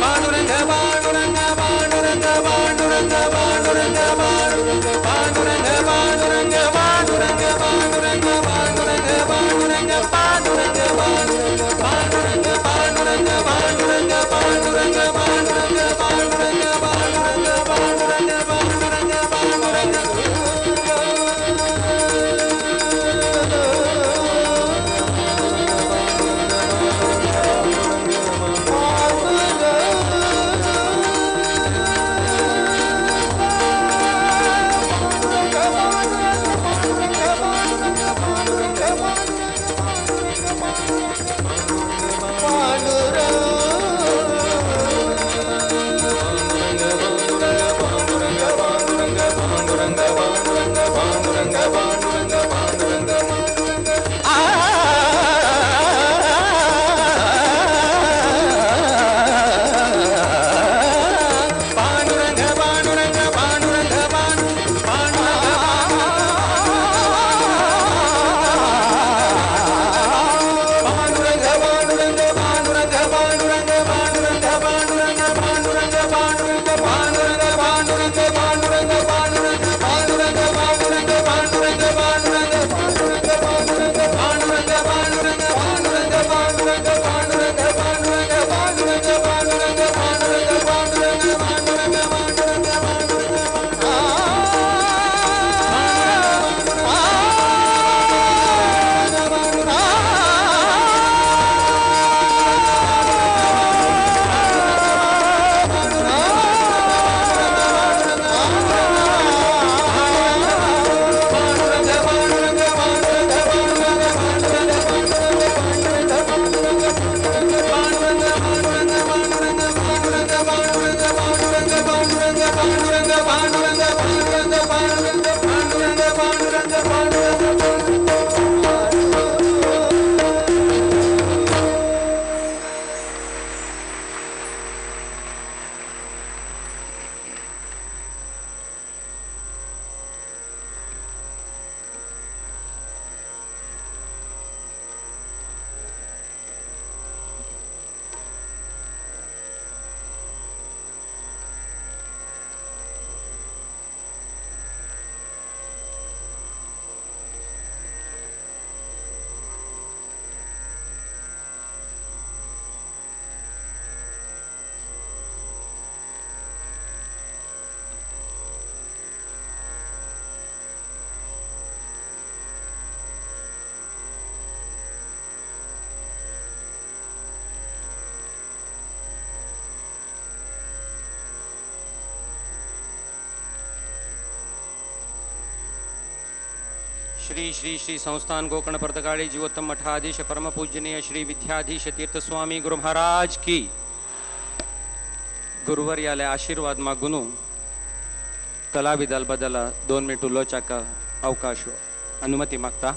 पांडुरंग पांडुरंग पांडुरंग पांडुरंग पांडुरंग पांडुरंग पांडुरंग पांडुरंग पांडुरंग पांडुरंग. श्री श्री श्री संस्थान गोकर्ण पर्तगाळी जीवोत्तम मठाधीश परम पूजनीय श्री विद्याधीश तीर्थ स्वामी गुरु महाराज की. गुरुवर्याले आशीर्वाद मागून कलाविदाल बदल 2 मिनिट उलोवच्याक अवकाश अनुमती मागता.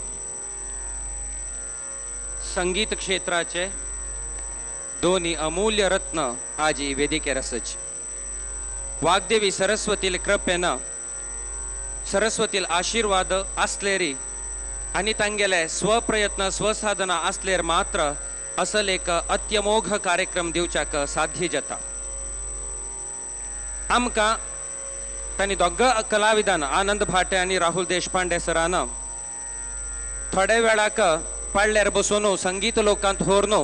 संगीत क्षेत्राचे दोन्ही अमूल्य रत्न आज वेदिकेर आसच. वाग्देवी सरस्वतील कृपेन सरस्वतील आशीर्वाद असलेरी आणि तांगेले स्वप्रयत्न स्वसाधना असलेर मात्र असल एक अत्यमोघ कार्यक्रम दिवच्याक साध्य जाता. आमकां तांणी दोग कलाविदान आनंद भाटे आनी राहुल देशपांडे सरान थोडे वेळाक पाडल्यार बसून संगीत लोकांत होरनो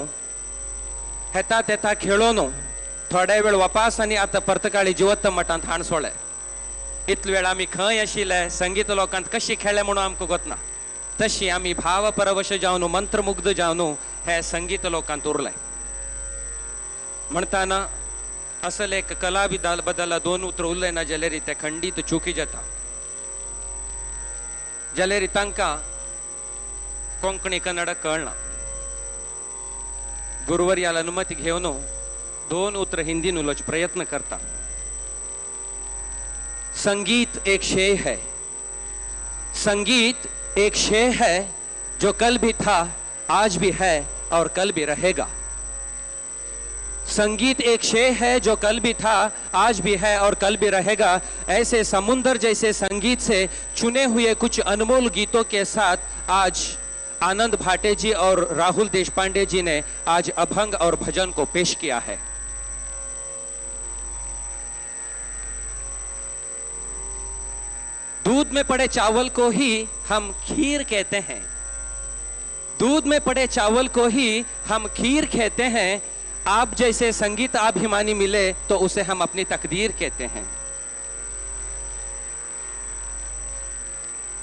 हेता तेता खेळोन थोडे वेळ वापास आनी आतां पर्तकाळी जिवत्त मठांत हाण सोळे. इतले वेळ आमी खंय आशिल्ले संगीत लोकांत कशी खेळ्ळे म्हणून आमकां गोतना, तशी आमी भावपरवश जावन मंत्रमुग्ध जावन हे संगीत लोकांत उरले. म्हणटाना असल एक कलाविदा बदल 2 उतरां उलयना जाल्यार ते खंडीत चुकी जाता. जाल्यार तांकां कोंकणी कन्नड कळना. गुरुवर्याल अनुमती घेवन 2 उतरां हिंदीन उलोवचो प्रयत्न करता. संगीत एक शे है, संगीत एक शे है जो कल भी था, आज भी है और कल भी रहेगा. संगीत एक शे है जो कल भी था, आज भी है और कल भी रहेगा. ऐसे समुंदर जैसे संगीत से चुने हुए कुछ अनमोल गीतों के साथ आज आनंद भाटे जी और राहुल देशपांडे जी ने आज अभंग और भजन को पेश किया है. दूध में पड़े चावल को ही हम खीर कहते हैं, दूध में पड़े चावल को ही हम खीर कहते हैं. आप जैसे संगीत अभिमानी मिले तो उसे हम अपनी तकदीर कहते हैं.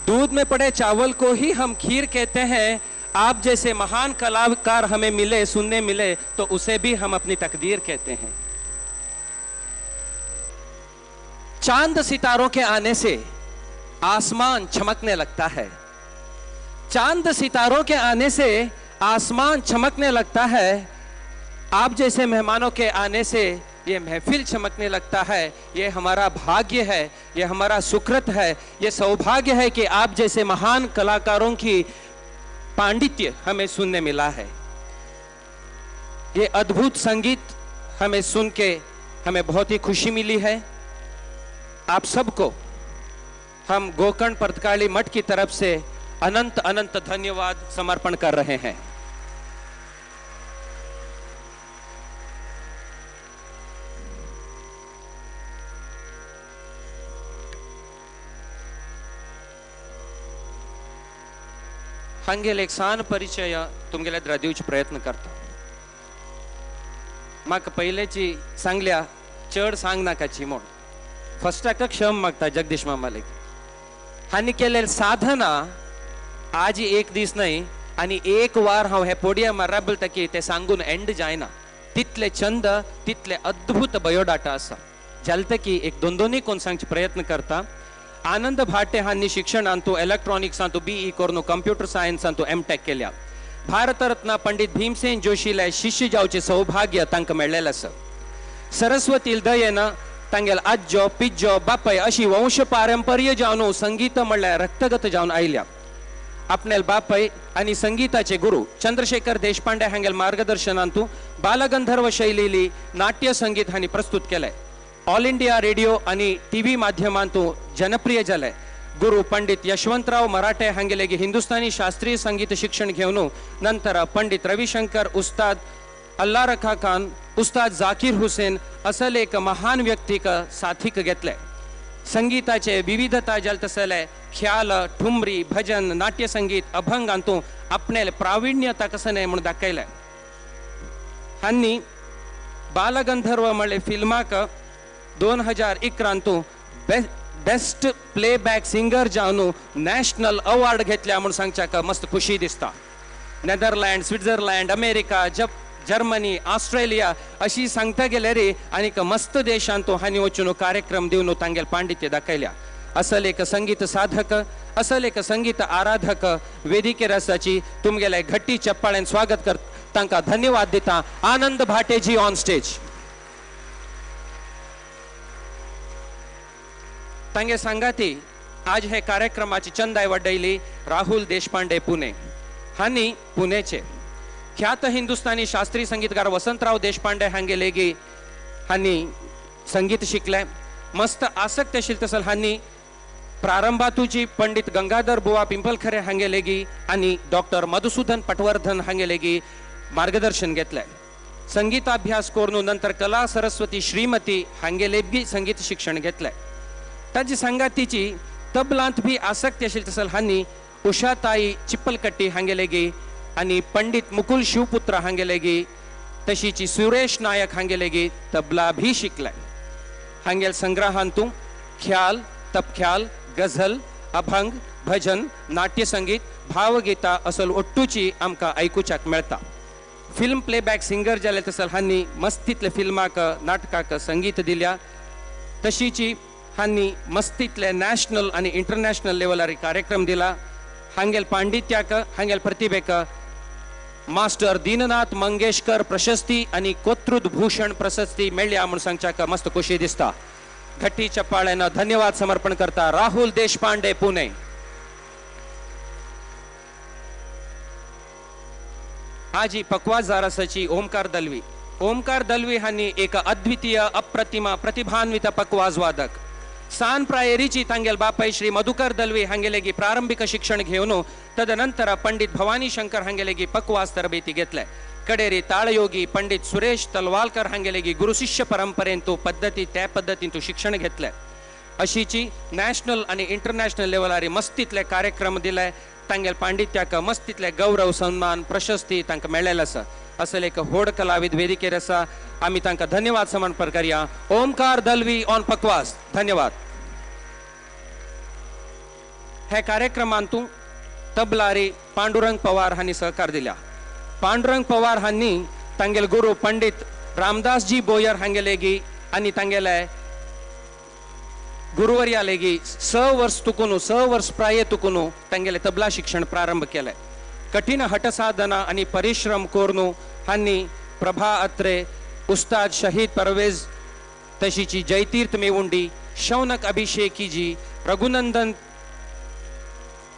दूध में पड़े चावल को ही हम खीर कहते हैं. आप जैसे महान कलाकार हमें मिले, सुनने मिले तो उसे भी हम अपनी तकदीर कहते हैं. चांद सितारों के आने से आसमान चमकने लगता है, चांद सितारों के आने से आसमान चमकने लगता है. आप जैसे मेहमानों के आने से ये महफिल चमकने लगता है. ये हमारा भाग्य है, ये हमारा सुकृत है, ये सौभाग्य है कि आप जैसे महान कलाकारों की पांडित्य हमें सुनने मिला है. ये अद्भुत संगीत हमें सुन के हमें बहुत ही खुशी मिली है. आप सबको हम गोकर्ण पर्तगाळी मठ की तरफ से अनंत अनंत धन्यवाद समर्पण कर रहे हैं. हांगेले एक सान परिचय तुमगेले दिवचो प्रयत्न करता. म्हाका पयलेची सांगल्या चड सांग नाकाची म्हूण फस्टाक क्षम मागता जगदीश मामालेक. हांणी केलेले साधना आज एक दीस न्हय आनी एक वार हांव हे पोडियमार राबलता की ते सांगून एंड जायना. तितले छंद तितले अद्भुत बायोडाटा आसा. जालें की एक दोन दोनूय कोण सांगचे प्रयत्न करता. आनंद भाटे हांणी शिक्षणांतू इलेक्ट्रॉनिक्सांतू बीई करून कंप्युटर सायन्सांतू एमटेक केल्या. भारतरत्न पंडित भीमसेन जोशीले शिष्य जावचे सौभाग्य तांकां मेळ्ळेलें आसा. सरस्वतील दयेन तांगेल आज्जो पिज्जो बापय अशी वंश पारंपर्य जावन संगीत म्हणल्यार रक्तगत जावन आयल्या. आपणेल बापय आनी संगीताचे गुरु चंद्रशेखर देशपांडे हांगेल मार्गदर्शनांतू बालगंधर्व शैलीली नाट्य संगीत हांणी प्रस्तुत केले. ऑल इंडिया रेडिओ आनी टीव्ही माध्यमांतू जनप्रिय जाले. गुरु पंडित यशवंतराव मराठे हांगेलेगी हिंदुस्तानी शास्त्रीय संगीत शिक्षण घेवन नंतर पंडित रविशंकर, उस्ताद अल्ला रखा खान, उस्ताद जाकीर हुसेन असल एक महान व्यक्तीक साथीक घेतले. संगीताचे विविधता जाल तसले ख्याल, ठुमरी, भजन, नाट्यसंगीत, अभंग हातूंत आपणेल प्राविण्यता कसं न्हय म्हूण दाखयलें. हांणी बालगंधर्व म्हणले फिल्माक 2011 बेस्ट प्लेबॅक सिंगर जावन नॅशनल अवॉर्ड घेतल्या म्हूण सांगच्याक मस्त खुशी दिसता. Netherland, Switzerland, America, Germany, Australia अशी सांगता गेल्यार आनीक मस्त देशांत हांणी वचून कार्यक्रम दिवन तांगेल पांडित्य दाखयल्या. असल एक संगीत साधक, असल एक संगीत आराधक वेदिकेर आसाची तुमगेले घट्टी चप्पाळ्यान स्वागत कर तांकां धन्यवाद दिता. आनंद भाटेजी ऑन स्टेज. तांगे सांगाती आज हे कार्यक्रमाची चंदाय वाडयली राहुल देशपांडे पुणे हांणी पुणेचे ख्यात हिंदुस्तानी शास्त्रीय संगीतकार वसंतराव देशपांडे हांगेलेगी हांणी संगीत शिकले. मस्त आसक्त आशिल्ले तसल हांणी प्रारंभातूची पंडित गंगाधर बुवा पिंपलखरे हांगेलेगी आनी डॉक्टर मधुसूदन पटवर्धन हांगेलेगी मार्गदर्शन घेतले. संगीताभ्यास करून नंतर कला सरस्वती श्रीमती हांगेलेगी संगीत शिक्षण घेतले. ताजी सांगातीची तबलांत बी आसक्ती आशिल्ली तसल हांणी उषाताई चिप्पलकट्टी हांगेलेगी आनी पंडित मुकुल शिवपुत्र हांगेलेगी तशीची सुरेश नायक हांगेलेगी तबला भी शिकले. हांगेल संग्रहांतू ख्याल, तपख्याल, गझल, अभंग, भजन, नाट्यसंगीत, भावगीता असल ओट्टूची आमकां आयकुच्याक मेळटा. फिल्म प्लेबॅक सिंगर जाले तसल हांणी मस्तीतले फिल्माक, नाटकाक संगीत दिल्या. तशीची हांणी मस्तीतले नॅशनल आनी इंटरनॅशनल लेवलार कार्यक्रम दिला. हांगेल पांडित्याक, हांगेल प्रतिभेक मास्टर दीननाथ मंगेशकर प्रशस्ती आनी कोत्रुद भूषण प्रशस्ती मेळ्ळ्या म्हूण सांगच्याक मस्त खोशी दिसता. घट्टी चप्पाळ्यान धन्यवाद समर्पण करता राहुल देशपांडे पुणे. आजी पकवाज जारासाची ओमकार दलवी. ओमकार दलवी हांणी एक अद्वितीय अप्रतिमा प्रतिभान्वित पकवाज वादक. सान प्रायरीची तांगेल बापय श्री मधुकर दलवी हांगेलेगी प्रारंभिक शिक्षण घेवन तदनंतर पंडित भवानी शंकर हांगेलेगी पकवाज तरबेती घेतले. कडेरी ताळयोगी पंडित सुरेश तलवालकर हांगेलेगी गुरुशिष्य परंपरेंतू पद्दती त्या पद्दतींतू शिक्षण घेतले. अशीची नॅशनल आनी इंटरनॅशनल लेवलार मस्तीतले कार्यक्रम दिले. तांगेल पांडित्याक मस्तीतले गौरव सन्मान प्रशस्ती तांकां मेळ्ळेले आसा. असल एक होड कलाविद वेदिकेर आसा. आमी तांकां धन्यवाद समर्पण करया. ओमकार दलवी ऑन पकवास. धन्यवाद. हे कार्यक्रमांतू तबलारी पांडुरंग पवार हांणी सहकार दिल्या. पांडुरंग पवार हांणी तांगेल गुरु पंडित रामदासजी बोयर हांगेलेगी आनी तांगेले गुरुवर्या लेगी 6 वर्स तुकून 6 वर्स प्राये तुकून तांगेले तबला शिक्षण प्रारंभ केले. कठीण हटसाधना आनी परिश्रम करून हांणी प्रभा अत्रे, उस्ताद शहीद परवेज, तशीची जयतीर्थ मेवुंडी, शौनक अभिषेकीजी, रघुनंदन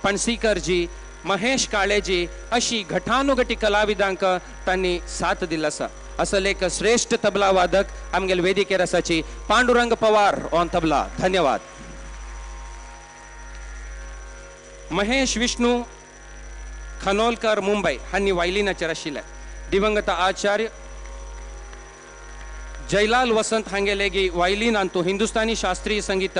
पणसीकरजी, महेश काळेजी अशी घटानुघटी कलाविदांक तांणी साथ दिला आसा. असल एक श्रेष्ठ तबला वादक आमगेल वेदिकेर आसाची पांडुरंग पवार ऑन तबला. धन्यवाद. महेश विष्णू खनोलकर मुंबई हांणी वायलिनाचेर आशिल्ले. दिवंगत आचार्य जयलाल वसंत हांगेलेगी वायलिनांतू हिंदुस्तानी शास्त्रीय संगीत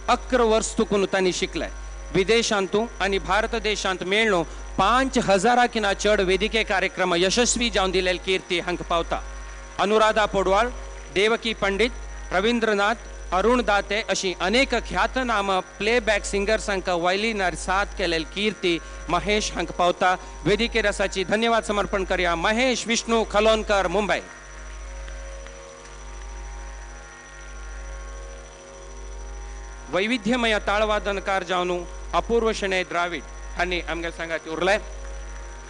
11 वर्स तुकून तांणी शिकले. विदेशांतू आनी भारत देशांत मेळ्ळो 5000 किना चड वेदिके कार्यक्रम यशस्वी जावन दिलेल कीर्ती हांकां पावता. अनुराधा पोडवाळ, देवकी पंडित, रवींद्रनाथ, अरुण दाते अशी अनेक ख्यातनाम प्लेबॅक सिंगर्सांक वायलिनार साथ केलेल कीर्ती महेश हांकां पावता. वेदिके रसाची धन्यवाद समर्पण करया महेश विष्णू खलोनकर मुंबई. वैविध्यमय ताळवादनकार जावन अपूर्व शणै द्राविड हांणी आमगे सांगात उरले.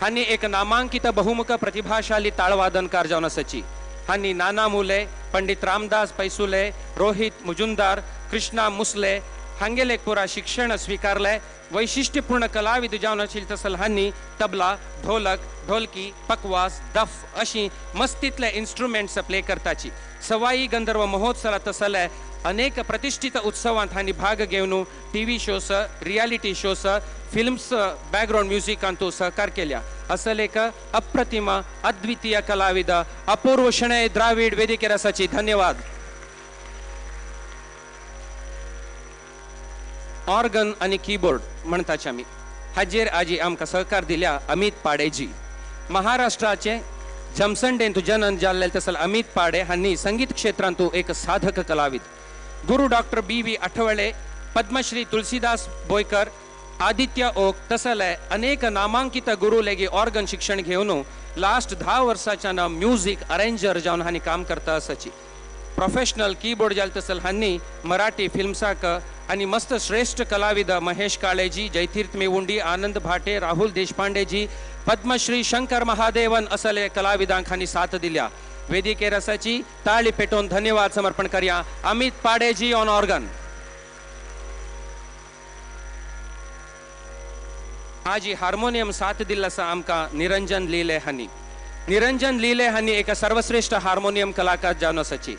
हांणी एक नामांकित बहुमुख प्रतिभाशाली ताळवादनकार जावन आसाची. हांणी नाना मुले, पंडित रामदास पैसुले, रोहित मुजुमदार, कृष्णा मुसले हांगेले पुरा शिक्षण स्वीकारले। वैशिष्ट्यपूर्ण कलाविद जावन आशिल्ले तसल हांणी तबला, ढोलक, ढोलकी, पकवास, दफ अशी मस्तीतले इन्स्ट्रुमेंट्स प्ले करताची। सवाई गंधर्व महोत्सवात तसले अनेक प्रतिष्ठित उत्सवांत हांणी भाग घेवन TV shows, reality shows, films background म्युझिकांतू सहकार केल्या। असल एक अप्रतिम अद्वितीय कलाविद अपूर्व शणै द्राविड वेदिकेर आसाची। धन्यवाद। ऑर्गन आणि कीबोर्ड म्हणताचे आमी हाजेर आजी आमकां सहकार दिल्या अमित पाडेजी। महाराष्ट्राचे जमसंडेंतू जनन जाल्ले तसल अमित पाडे हांणी संगीत क्षेत्रांतू एक साधक कलाविद। गुरु doctor B V Athawale, Padmashri Tulsidas Boikar, Aditya Oak तसले अनेक नामांकित गुरु लेगी ऑर्गन शिक्षण घेवन लास्ट 10 वर्साच्यान म्युझिक अरेंजर जावन हांणी काम करता आसाची। प्रोफेशनल कीबोर्ड जाले तसल हांणी मराठी फिल्म्साक आणि मस्त श्रेष्ठ कलाविद महेश काळेजी, जयतीर्थ मेवुंडी, आनंद भाटे, राहुल देशपांडेजी, पद्मश्री शंकर महादेवन असले कलाविदांक हांणी साथ दिल्या। वेदिकेर आसाची ताळी पेटोवन धन्यवाद समर्पण करया अमित पाडेजी ऑन ऑर्गन। आजी हार्मोनियम साथ दिल्लो आसा आमकां निरंजन लिले हांणी। निरंजन लिले हांणी एक सर्वश्रेष्ठ हार्मोनियम कलाकार जावन आसाची।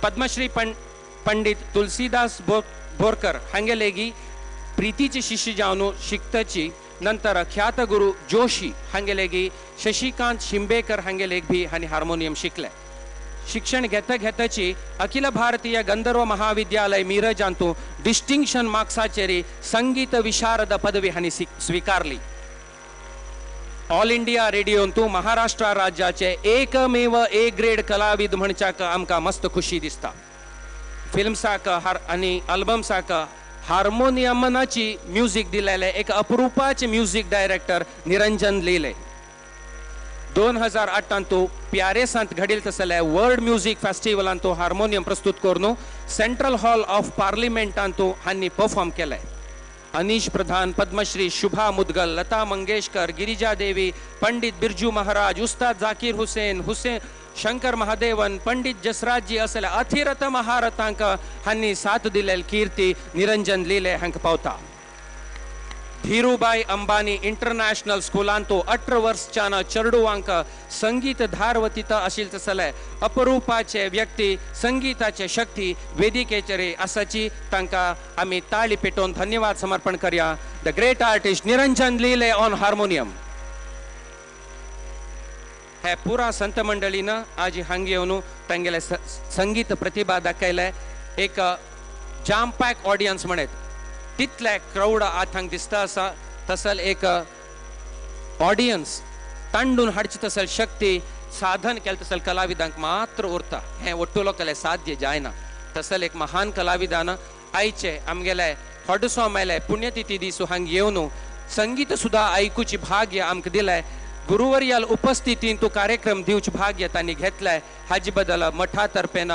पद्मश्री पंडित तुलसीदास बोरकर हांगेलेगी प्रीतीची शिष्य जावन शिकतची। नंतर ख्यात गुरु जोशी हांगेलेगी शशिकांत शिंबेकर हांगेलेग भी हांणी हार्मोनियम शिकले। शिक्षण घेता घेताची अखिल भारतीय गंधर्व महाविद्यालय मिरजांतू डिस्टिंक्शन मार्क्साचेरी संगीत विशारद पदवी हांणी स्वीकारली। ऑल इंडिया रेडियोंतू महाराष्ट्र राज्याचे एकमेव ए ग्रेड कलाविद म्हणच्याक आमकां मस्त खुशी दिसता। फिल्म्साक आनी अल्बम्साक हार्मोनियमनाची म्युझिक दिलेले एक अप्रुपाचे म्युझिक डायरेक्टर निरंजन लिले। 2008 प्यारेसांत घडील तसले वर्ल्ड म्युझिक फेस्टिवलांतू हार्मोनियम प्रस्तुत करून सेंट्रल हॉल ऑफ पार्लिमेंटांतू हांणी परफॉर्म केले। अनीश प्रधान, पद्मश्री शुभा मुदगल, लता मंगेशकर, गिरिजा देवी, पंडित बिरजू महाराज, उस्ताद जाकीर हुसेन, हुसेन शंकर महादेवन, पंडित जसराजजी असले अथिरथ महारथांक हांणी साथ दिलेल कीर्ती निरंजन लिले हांकां पावता। धीरूभाई अंबानी इंटरनॅशनल स्कुलांतू 18 वर्सच्यान चेडवांक संगीत धारवतीत आशिल्ले तसले अपरूपाचे व्यक्ती संगीताचे शक्ती वेदिकेचेर आसाची। तांकां आमी ताळी पेटोवन धन्यवाद समर्पण करया। The great artist Niranjan Lile on harmonium. हे पुरा संत मंडळीन आज हांगा येवन तांगेले संगीत प्रतिभा दाखयले। एक जाम पॅक ऑडियन्स म्हणत तितले क्रावड आत हांगा दिसता आसा तसल एक ऑडियन्स तांडून हाडची तसल शक्ती साधन केलें तसल कलाविदांक मात्र उरता। हें ಒಟ್ಟು लोकांले साध्य जायना। तसल एक महान कलाविदान आयचे आमगेले हडसो मेले पुण्यतिथी दिसू हांगा येवन संगीत सुद्दां आयकुची भाग्य आमकां दिलें। गुरुवर्याल उपस्थितीन तो कार्यक्रम दिवचे भाग्य तांणी घेतलाय। हाजे बद्दल मठा तर्फेन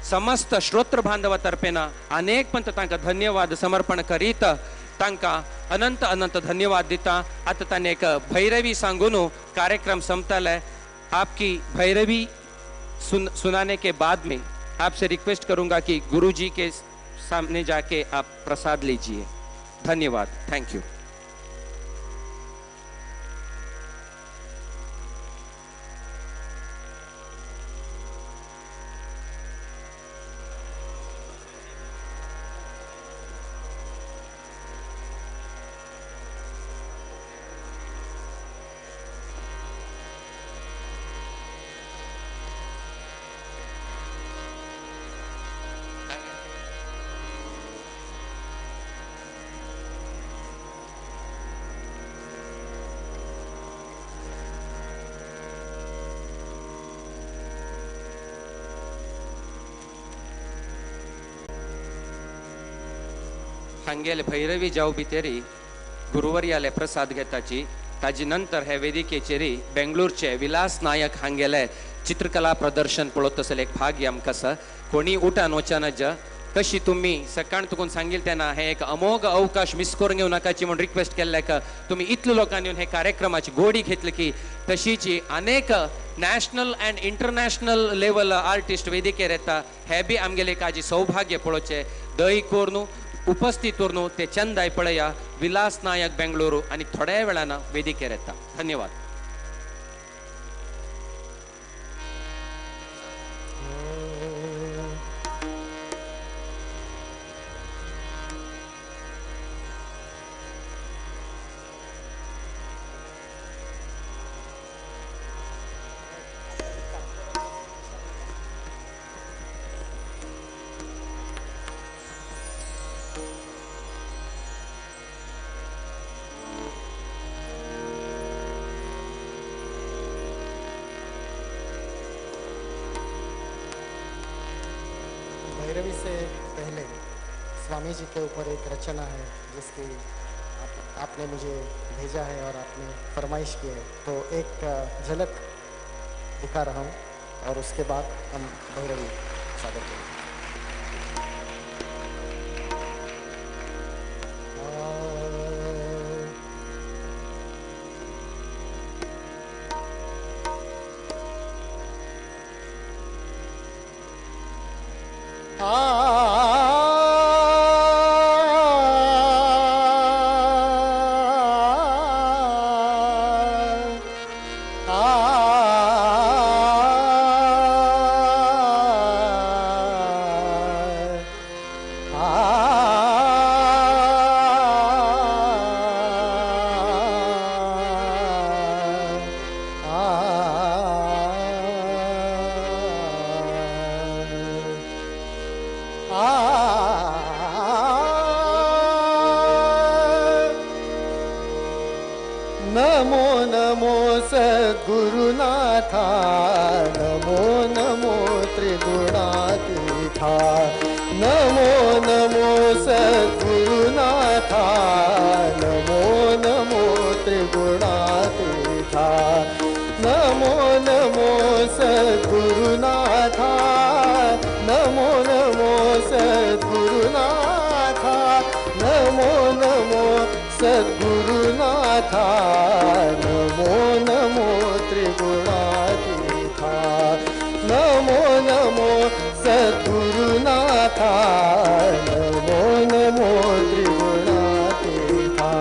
समस्त श्रोत्र बांधवा तर्फेन अनेक पंत तांकां धन्यवाद समर्पण करीत तांकां अनंत अनंत धन्यवाद दिता। आतां तांणी एक भैरवी सांगून कार्यक्रम संपताले। आपकी भैरवी सुनाने के बाद में आपसे रिक्वेस्ट करूंगा कि गुरुजी के सामने जाके आप प्रसाद लीजिए। धन्यवाद। Thank you. हांगेले भैरवी जाव भितरी गुरुवर्याले प्रसाद घेताची। ताजे नंतर हे वेदिकेचेरी बेंगलोरचे विलास नायक हांगेले चित्रकला प्रदर्शन पळोवत तसले एक भाग्य आमकां आसा। कोणी उठान वचना कशी तुमी सकाळ तुकून सांगील तेन्ना हे एक अमोघ अवकाश मिस करून घेवं नाकाची म्हूण रिक्वेस्ट केल्ल्याक तुमी इतले लोकांनी येवन हे कार्यक्रमाची गोडी घेतली की तशीची अनेक national and international level artist वेदिकेर येता हे बी आमगेले काजी सौभाग्य पळोवचें. दही कोर्नू उपस्थित उरनू ते चंदाय पळया विलास नायक बेंगळुरू आनी थोड्या वेळान वेदिकेर येता. धन्यवाद. भैरवी से पहले स्वामी जी के ऊपर एक रचना है जिसकी आपने मुझे भेजा है और आपने फरमाइश की है, तो एक झलक दिखा रहा हूँ और उसके बाद हम भैरवी सादर करेंगे। नमो नमो सद्गुरुनाथा, नमो नमो त्रिगुणातीता, नमो नमो सद्गुरुनाथा, नमो नमो त्रिगुणातीता, नमो नमो सद्गुरुनाथा, नमो नमो सद्गुरुनाथा, नमो नमो सद्गुरुनाथा, नमो नमो त्रिगुणातीता, नमो नमो सद्गुरुनाथा, नमो नमो त्रिगुणातीता।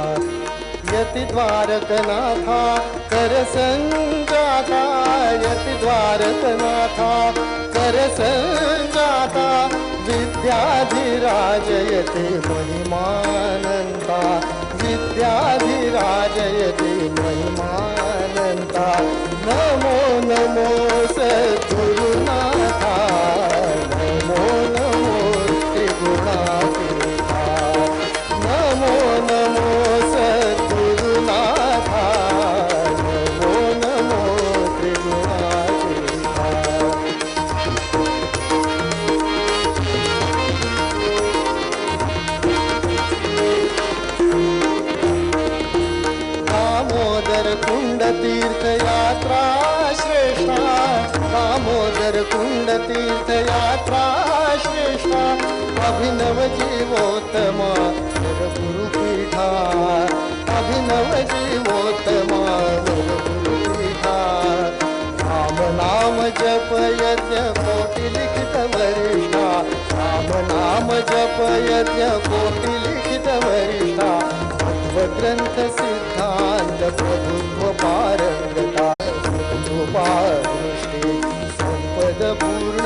यति द्वारकनाथा कर संजाता, यति द्वारकनाथा कर संजाता, विद्याधिराजयते महिमानंता, विद्याधिराजयते महिमानंता, नमो नमो सद्गुरुनाथा, नमो नमो त्रिगुणातीता, नमो नमो सद्गुरुनाथा, नमो नमो त्रिगुणातीता। दामोदर कुंड तीर्थ यात्रा श्रेष्ठा, दामोदर कुंड तीर्थ यात्रा श्रेष्ठा, अभिनव जीवोत्तमा गुरुपीठा, अभिनव जीवोत्तमा गुरुपीठा। राम नाम जप यज्ञ कोटि लिखित वरिष्ठा, राम नाम जप यज्ञ कोटि लिखित वरिष्ठा, ग्रंथ सिद्धांत प्रभुत्व पारंगता, कृपादृष्टि संपद पूर्ण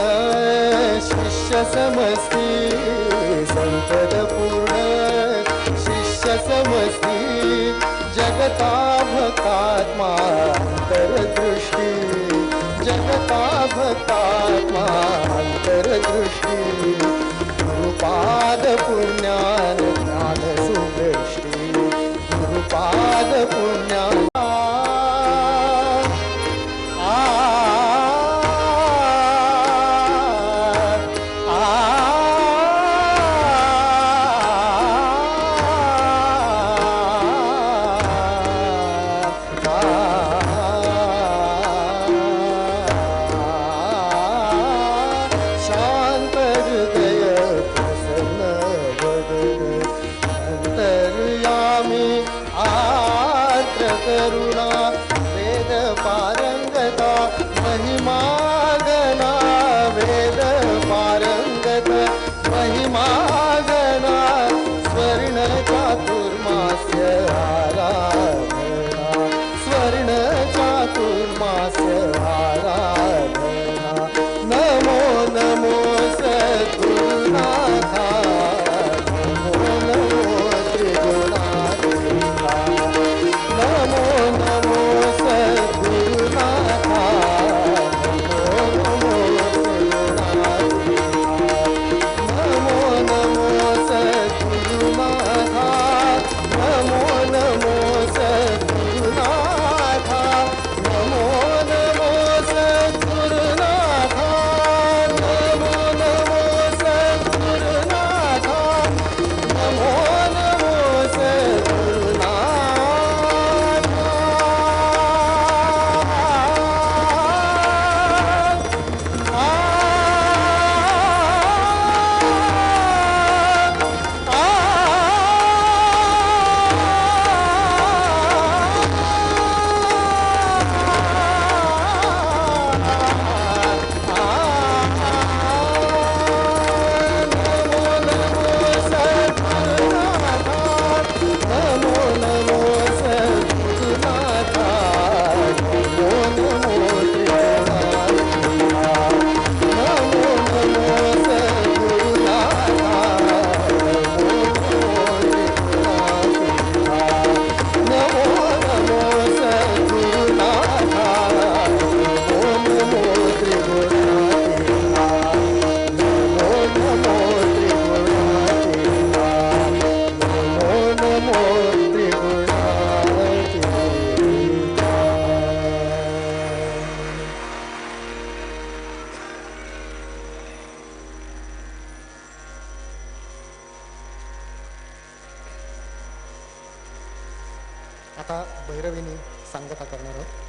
शिष्य समस्ती, संपद पूर्ण शिष्य समस्ती, जगता भक्तात्मा अंतर्दृष्टि, जगता भक्तात्मा अंतर्दृष्टि, गुरुपाद पुण्यान ज्ञान सुदृष्टि, गुरुपाद पुण्यान। आ आ आ। आता भैरवीने सांगता करणार आहोत.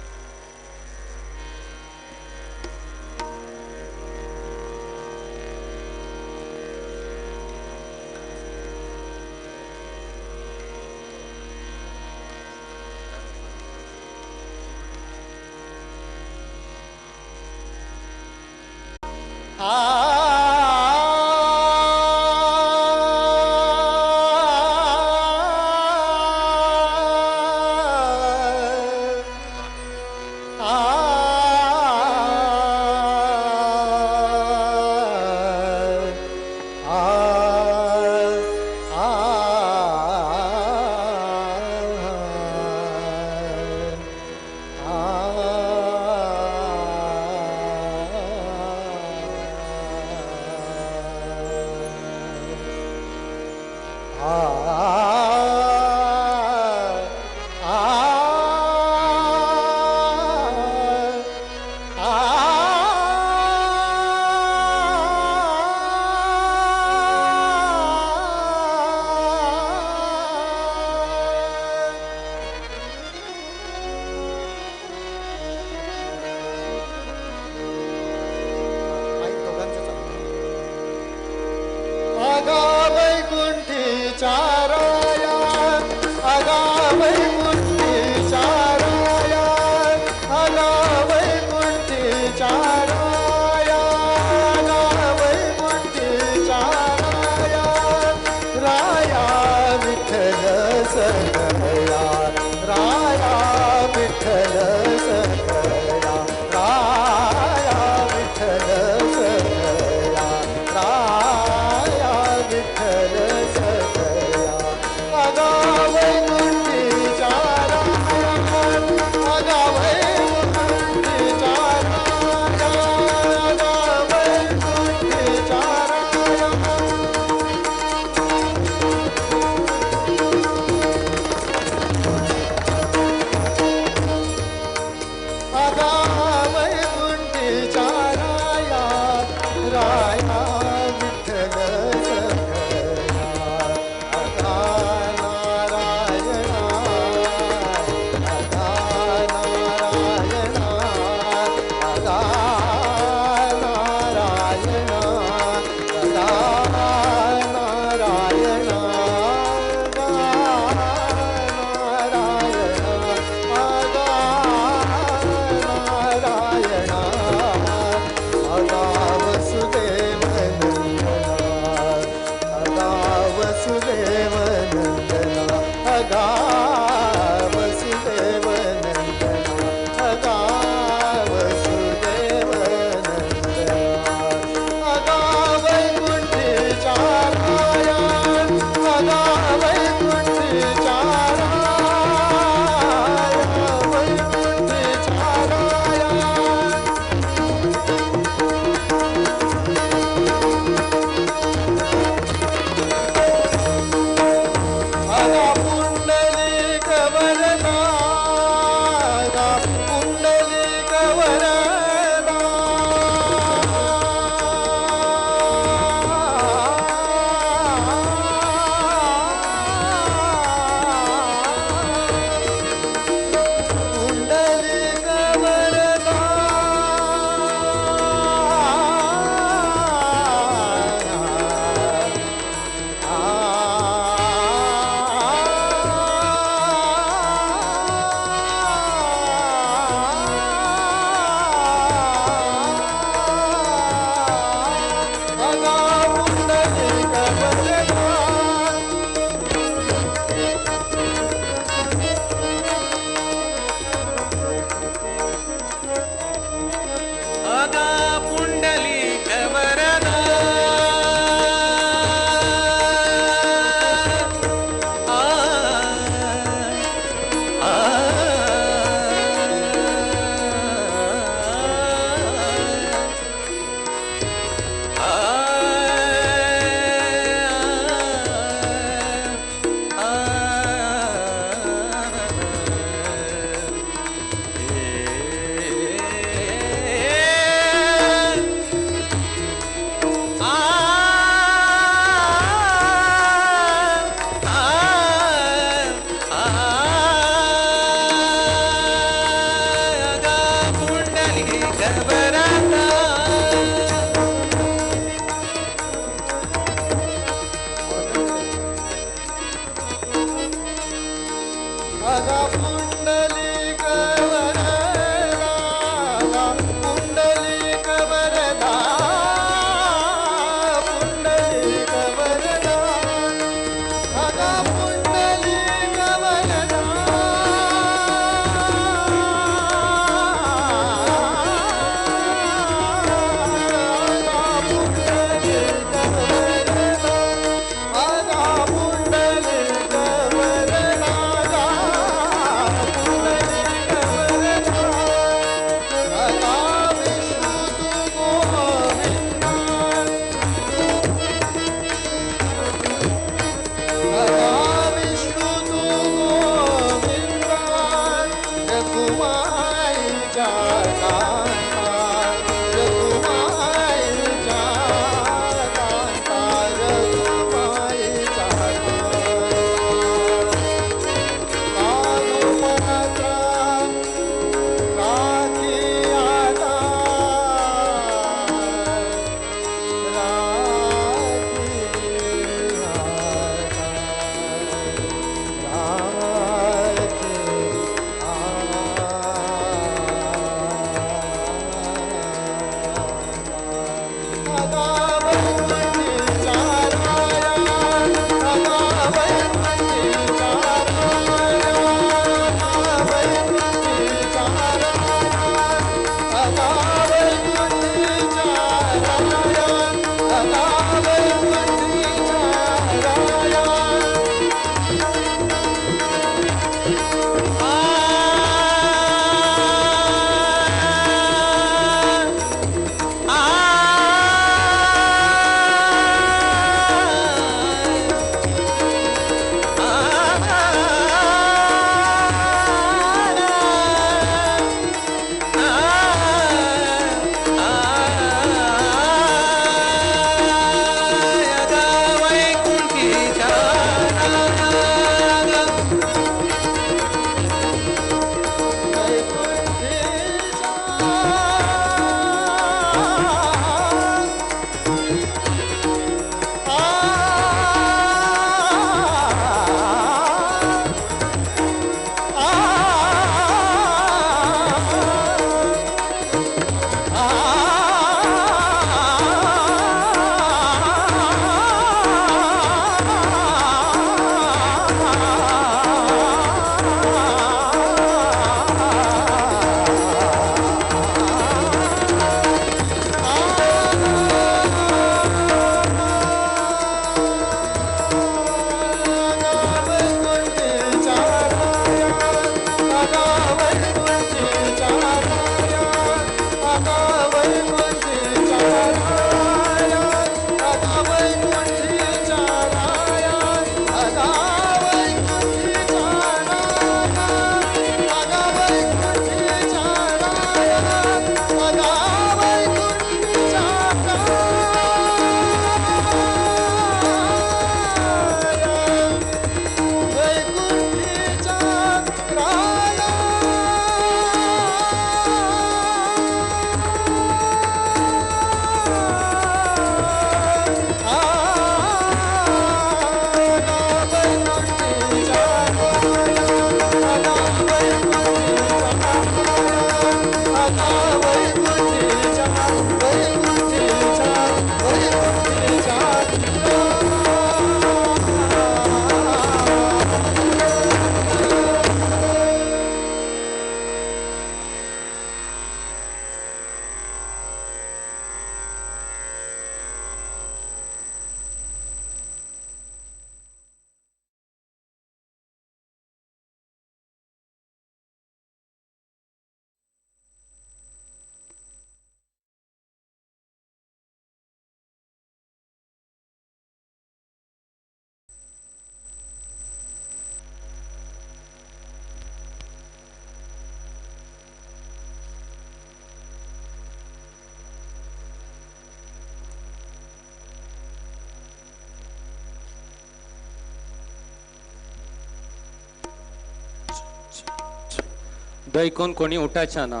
दैकून कोणी उठायचा ना,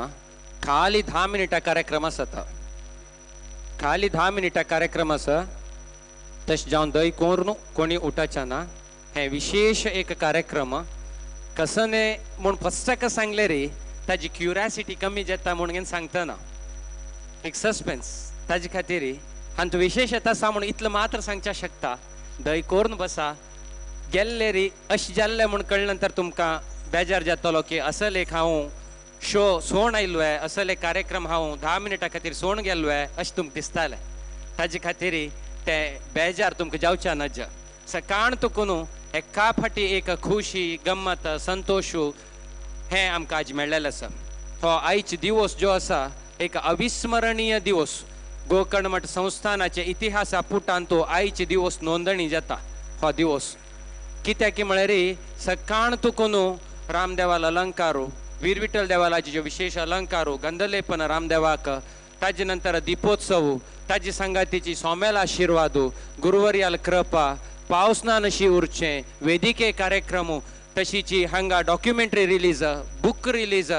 खाली 10 मिनिटां कार्यक्रम आसता, खाली 10 मिनिटां कार्यक्रम आसा, तशें जावन दय कोरून कोणी उठायचा ना. हें विशेश एक कार्यक्रम कसने म्हूण फस्टक सांगलें रे, ताजी क्युरियोसिटी कमी जाता म्हणून सांगतना एक सस्पेन्स ताजे खातीर हांतू विशेश येता आसा म्हूण इतलें मात्र सांगच्या शकता. दय कोरून बसा गेल्ले रे अशें जाल्लें म्हूण कळ्ळें नंतर तुमकां बेजार जातलो की असल एक हांव शो सोण आयलो आहे, असल एक कार्यक्रम हांव 10 मिनटां खातीर सोण गेल्लो आहे अशें तुमकां दिसतालें. ताजे खातीर तें बेजार तुमकां जावच्या नज. सकाळ तुकून एका फाटी एक खुशी गम्मत संतोश हें आमकां आज मेळ्ळेलें आसा. हो आयज दिवस जो आसा एक अविस्मरणीय दिवस. गोकर्ण मठ संस्थानाचे इतिहासा पुटान तो आयज दिवस नोंदणी जाता. हो दिवस कित्याक म्हळ्यार सकाळ तुकून रामदेवाल अलंकारो, वीर विठ्ठल देवालाचे ज्यो विशेष अलंकारो, गंधलेपन रामदेवाक, ताजे नंतर दीपोत्सव, ताजे सांगातीची सोमेल आशिर्वाद, गुरुवर्याल कृपा, पावस ना नशी उरचें, वेदिके कार्यक्रम, तशीची हांगा documentary release, book release,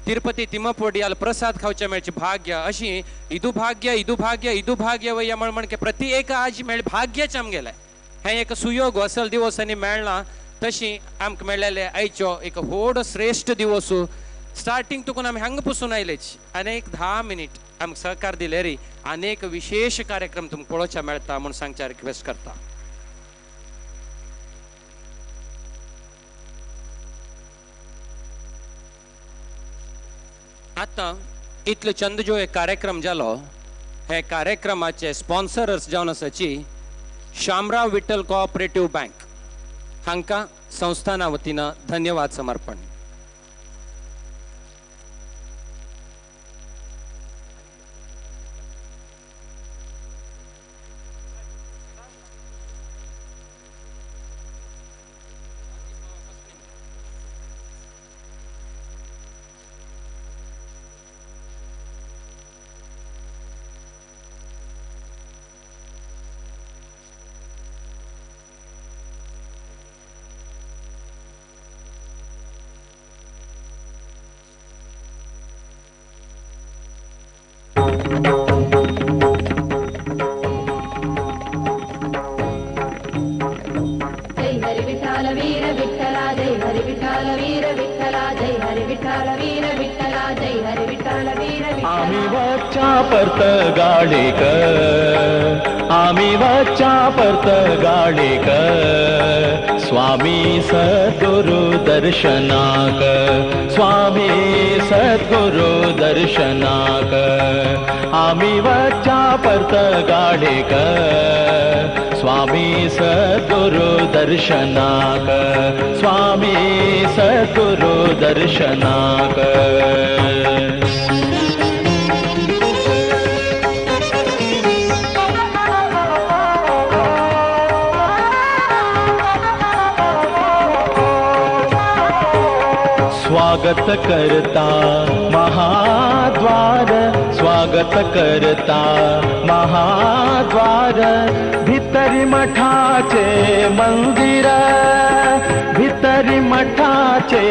Tirupati तिमपोडियाल प्रसाद खावचे मेळचे भाग्य, अशी इदू भाग्य इदू भाग्य इदू भाग्य वय म्हण म्हणके प्रति एक आज मेळ भाग्यच आमगेलें. हें एक सुयोग असल दिवसांनी मेळना तशी आमकां मेळ्ळेलें आयचो एक व्हड श्रेश्ठ दिवस. स्टार्टींग तुकून आमी हांगा पसून आयलेच आनी एक 10 मिनीट आमकां सहकार दिलेरी अनेक विशेष कार्यक्रम तुमकां पळोवच्या मेळटा म्हूण सांगच्या रिक्वेस्ट करता. आतां इतलो चंद जो एक कार्यक्रम जालो हे कार्यक्रमाचे स्पॉन्सरर्स जावन आसाची शामराव विठ्ठल कोऑपरेटिव्ह बँक हांकां संस्थाना वतीन धन्यवाद समर्पण. जय हरी विठ्ठल वीर विठ्ठला जय हरी विठ्ठल वीर विठ्ठला जय हरी विठ्ठल वीर विठ्ठला जय हरी विठ्ठल वीर विठ्ठला. आम्ही वच्चा परत गाडीक आम्ही वच्चा परत गाडीक स्वामी सद्गुरु दर्शनाक स्वामी सद्गुरु दर्शनाक आम्ही वच्चा परत गाडीक स्वामी सद्गुरु दर्शनाक स्वामी सद्गुरु दर्शनाक. स्वागत करता महाद्वार स्वागत करता महाद्वार भितरी मठाचे मंदिर भितरी मठाचे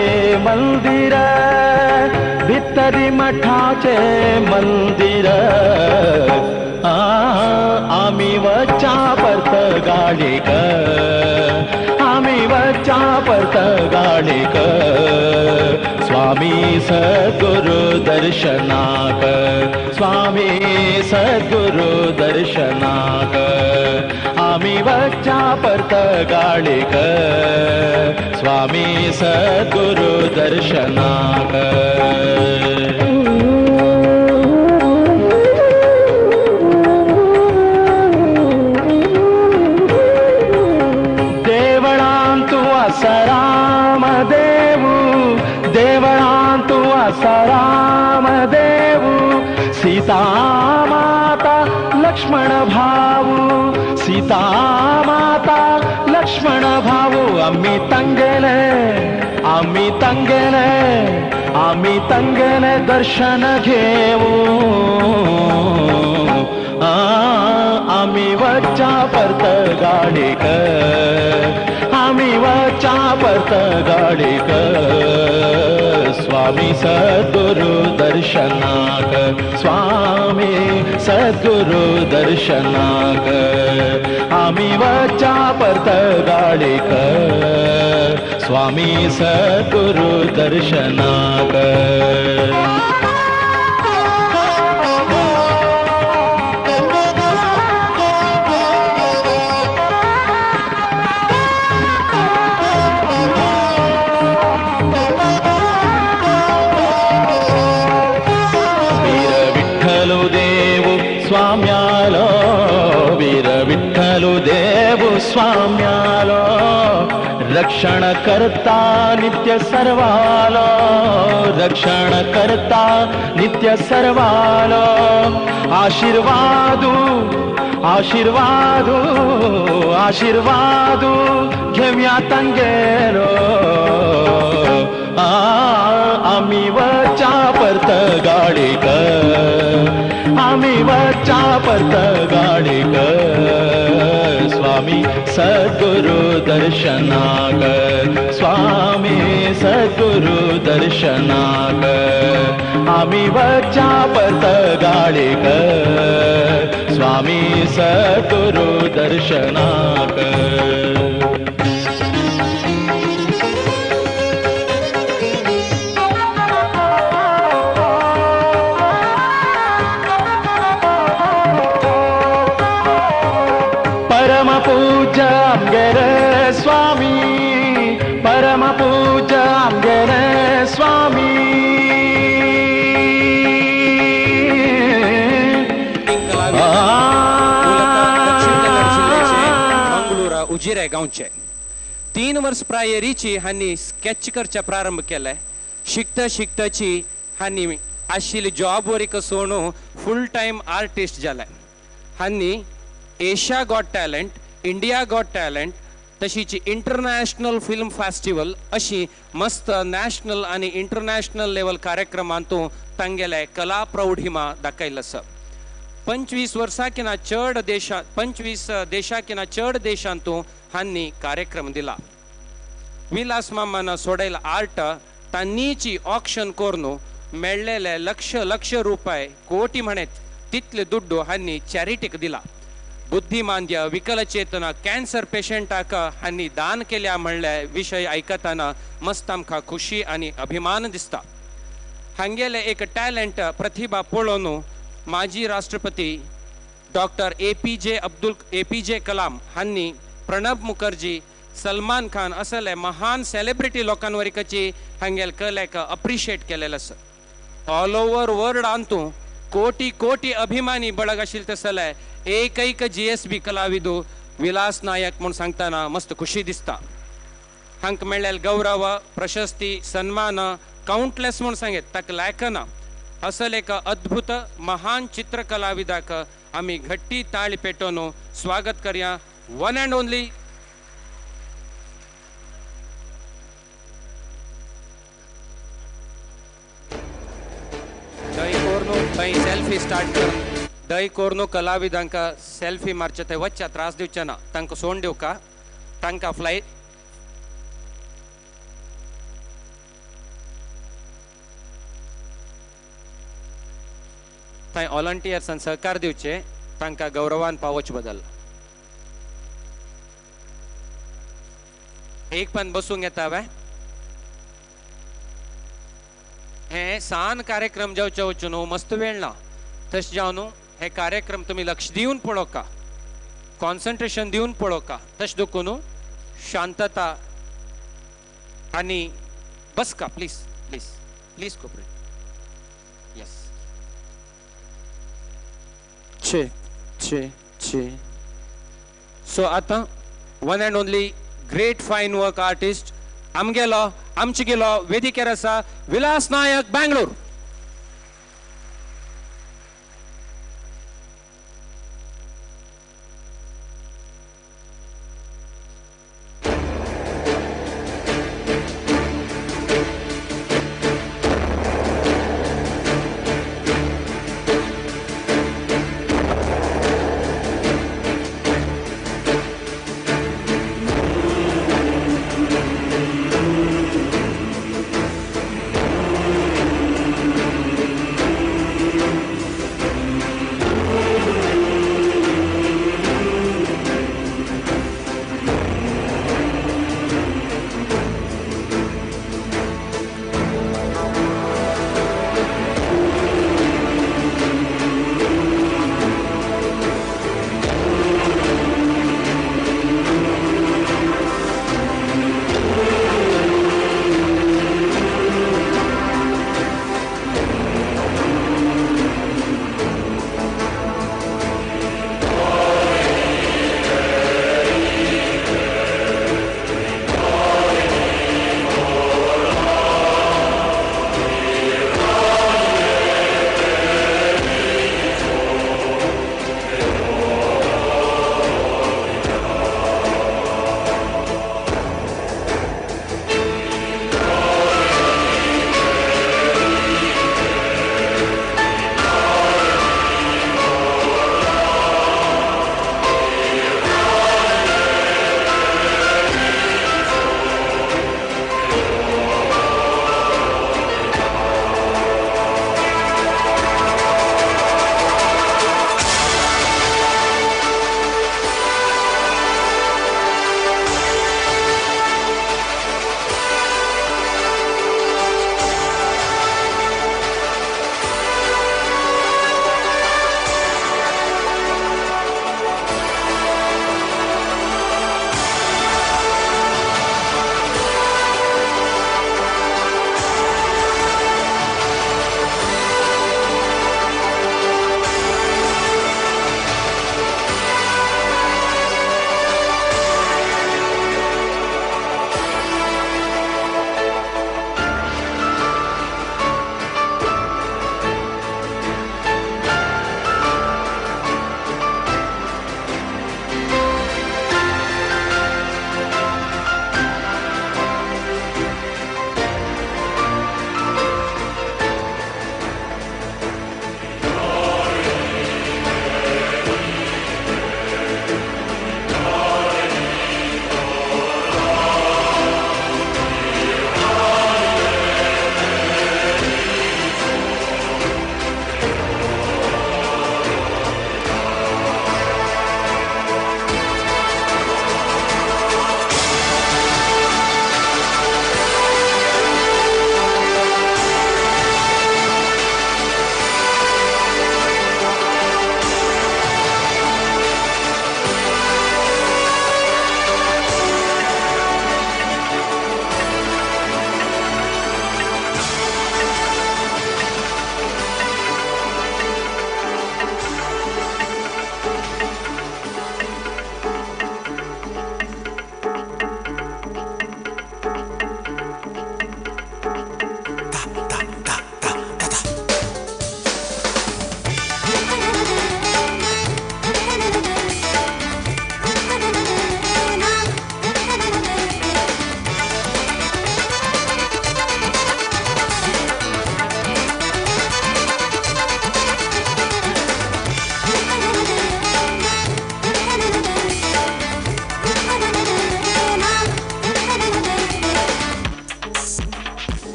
मंदिर भितरी मठाचे मंदिर. आम्ही वच्चा परत गाडीक आम्ही वच्चा परत गाडीक स्वामी सद्गुरु दर्शनाक स्वामी सद्गुरु दर्शनाक आम्ही वच्चा परत गाडीक स्वामी सद्गुरु दर्शनाक. राम देवू देवळांतु आसा राम देवू सीता माता लक्ष्मण भाऊ सीता माता लक्ष्मण भाऊ आम्ही तंगेले आम्ही तंगेले आम्ही तंगेले दर्शन घेऊ आम्ही वच्चा परत गाडीक आम्ही वच्चा परत गाडीक स्वामी सद्गुरु दर्शनाक स्वामी सद्गुरु दर्शनाक आम्ही वच्चा परत गाडीक स्वामी सद्गुरु दर्शनाक. स्वाम्यालो रक्षण करता नित्य सर्वालो रक्षण करता नित्य सर्वालो आशीर्वादू आशीर्वादू आशीर्वादू घेवया तांगेलो आम्ही वच्चा परत गाडीक आम्ही वच्चा परत गाडीक स्वामी सद्गुरु दर्शनाक स्वामी सद्गुरु दर्शनाक आम्ही वच्चा परत गाडीक स्वामी सद्गुरु दर्शनाक. परम पूज्य आमगेले स्वामी, परम पूज्य आमगेले स्वामी. दक्षिण कन्नड जिल्ह्याचे मंगळूरा उजिरे गांवचे 3 वर्स प्रायरीची हांणी स्केच करचे प्रारंभ केले. शिकता शिकताची हांणी आशिल्ली जॉब वरी सोडून फूल टायम आर्टिस्ट जाले. हांणी Asia got talent, India got talent तशीच इंटरनॅशनल फिल्म फेस्टिवल अशी मस्त नॅशनल आनी इंटरनॅशनल लेवल कार्यक्रमांतू तांगेले कला प्रौढिमा दाखयला आसा. 25 वर्सां चड देशा 25 देशाकिना चड देशांतू हांणी कार्यक्रम दिला. विलास मामान सोडयला आर्ट तांनीची ऑक्शन करून मेळ्ळेले लक्ष लक्ष रुपये कोटी म्हणत तितले दुड्डू हांणी चॅरिटीक दिला. बुद्धिमांद्य विकलचेतना कॅन्सर पेशंटाक हांणी दान केल्या म्हणले विशय आयकतना मस्त आमकां खुशी आनी अभिमान दिसता. हांगेले एक टॅलंट प्रतिभा पळोवन माजी राष्ट्रपती डॉक्टर APJ Kalam हांणी प्रणब मुखर्जी, सलमान खान असले महान सेलिब्रिटी लोकांवरीकची हांगेल कलेक अप्रिशिएट केलेलं आसा. ऑल ओवर वर्ल्डांतू कोटी कोटी अभिमानी बळग आशिल्ले तसले एकैक GSB कलाविदू विलास नायक म्हूण सांगतना मस्त खुशी दिसता. हांकां मेळ्ळेले गौरव, प्रशस्ती, सन्मान काउंटलेस म्हूण सांगेत ताका लायकना. असल एक अद्भुत महान चित्रकलाविदाक आमी घट्टी ताळी पेटोवन स्वागत करया. वन अँड ओनली दही कोरनो थंय सेल्फी स्टार्ट कर. दही कोरनो कलाविदांक सेल्फी मारचे थंय वच्च्या त्रास दिवचे ना, तांकां सोड दिवका, तांकां फ्लायट थंय व्हॉलंटियर्सान सहकार दिवचे, तांकां गौरवान पावोच बदल. एक पण बसूंक येता वे हे सान कार्यक्रम जावचे वचून न्हू मस्त वेळ ना, तशें जावन न्हू हे कार्यक्रम तुमी लक्ष दिवन पळोवका, कॉन्सन्ट्रेशन दिवन पळोवका. तशें देखून न्हू शांतता आनी बसका please please please cooperate. Yes छे छे छे. सो आतां one and only great fine work artist आमगेलो आमचे गेलो वेदिकेर आसा विलास नायक, बेंगलोर.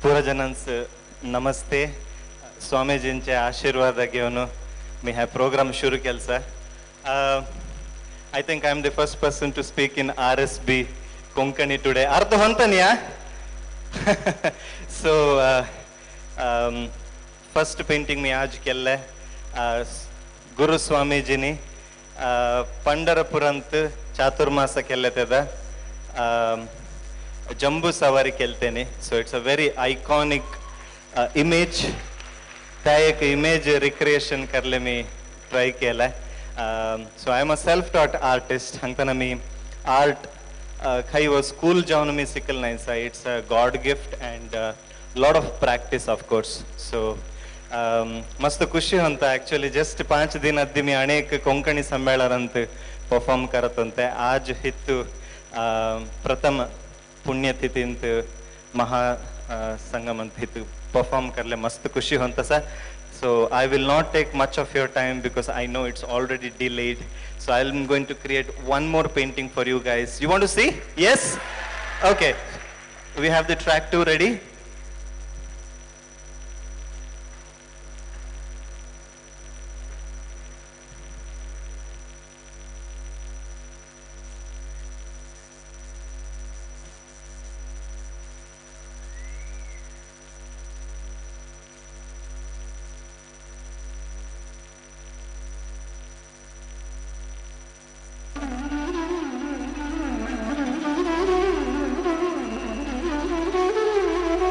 पुरजनांचं नमस्ते. स्वामीजींचे आशीर्वाद घेऊन मी हा प्रोग्राम सुरू केला. I think I am the first person to speak in RSB Konkani today. अर्थ होता न्ही हा. सो फर्स्ट पेंटिंग मी आज केल्लें गुरु स्वामीजींनी पंढरपुरांत चातुर्मास केल्लें तेदा जंबू सवारी केलतेनी. So it's a very iconic image. त्या एक इमेज रिक्रिएशन करले मी ट्राय केलाय. So I am a self taught artist. हांगतना मी आर्ट खंय वो स्कूल जावन मी शिकल नाही सा. It's a God gift and lot of practice of course. So मस्त खुशी होता. ॲक्च्युली जस्ट 5 दिन आधी मी अनेक कोंकणी संमेलनांत परफॉर्म करत होते. आज हित प्रथम पुण्यतिथींत महा संगमंत हित परफॉर्म करले मस्त खुशी होता सा. So I will not take much of your time because I know it's already delayed. So I am going to create one more painting for you guys. You want to see? Yes? Okay, we have the track 2 ready. Thank you.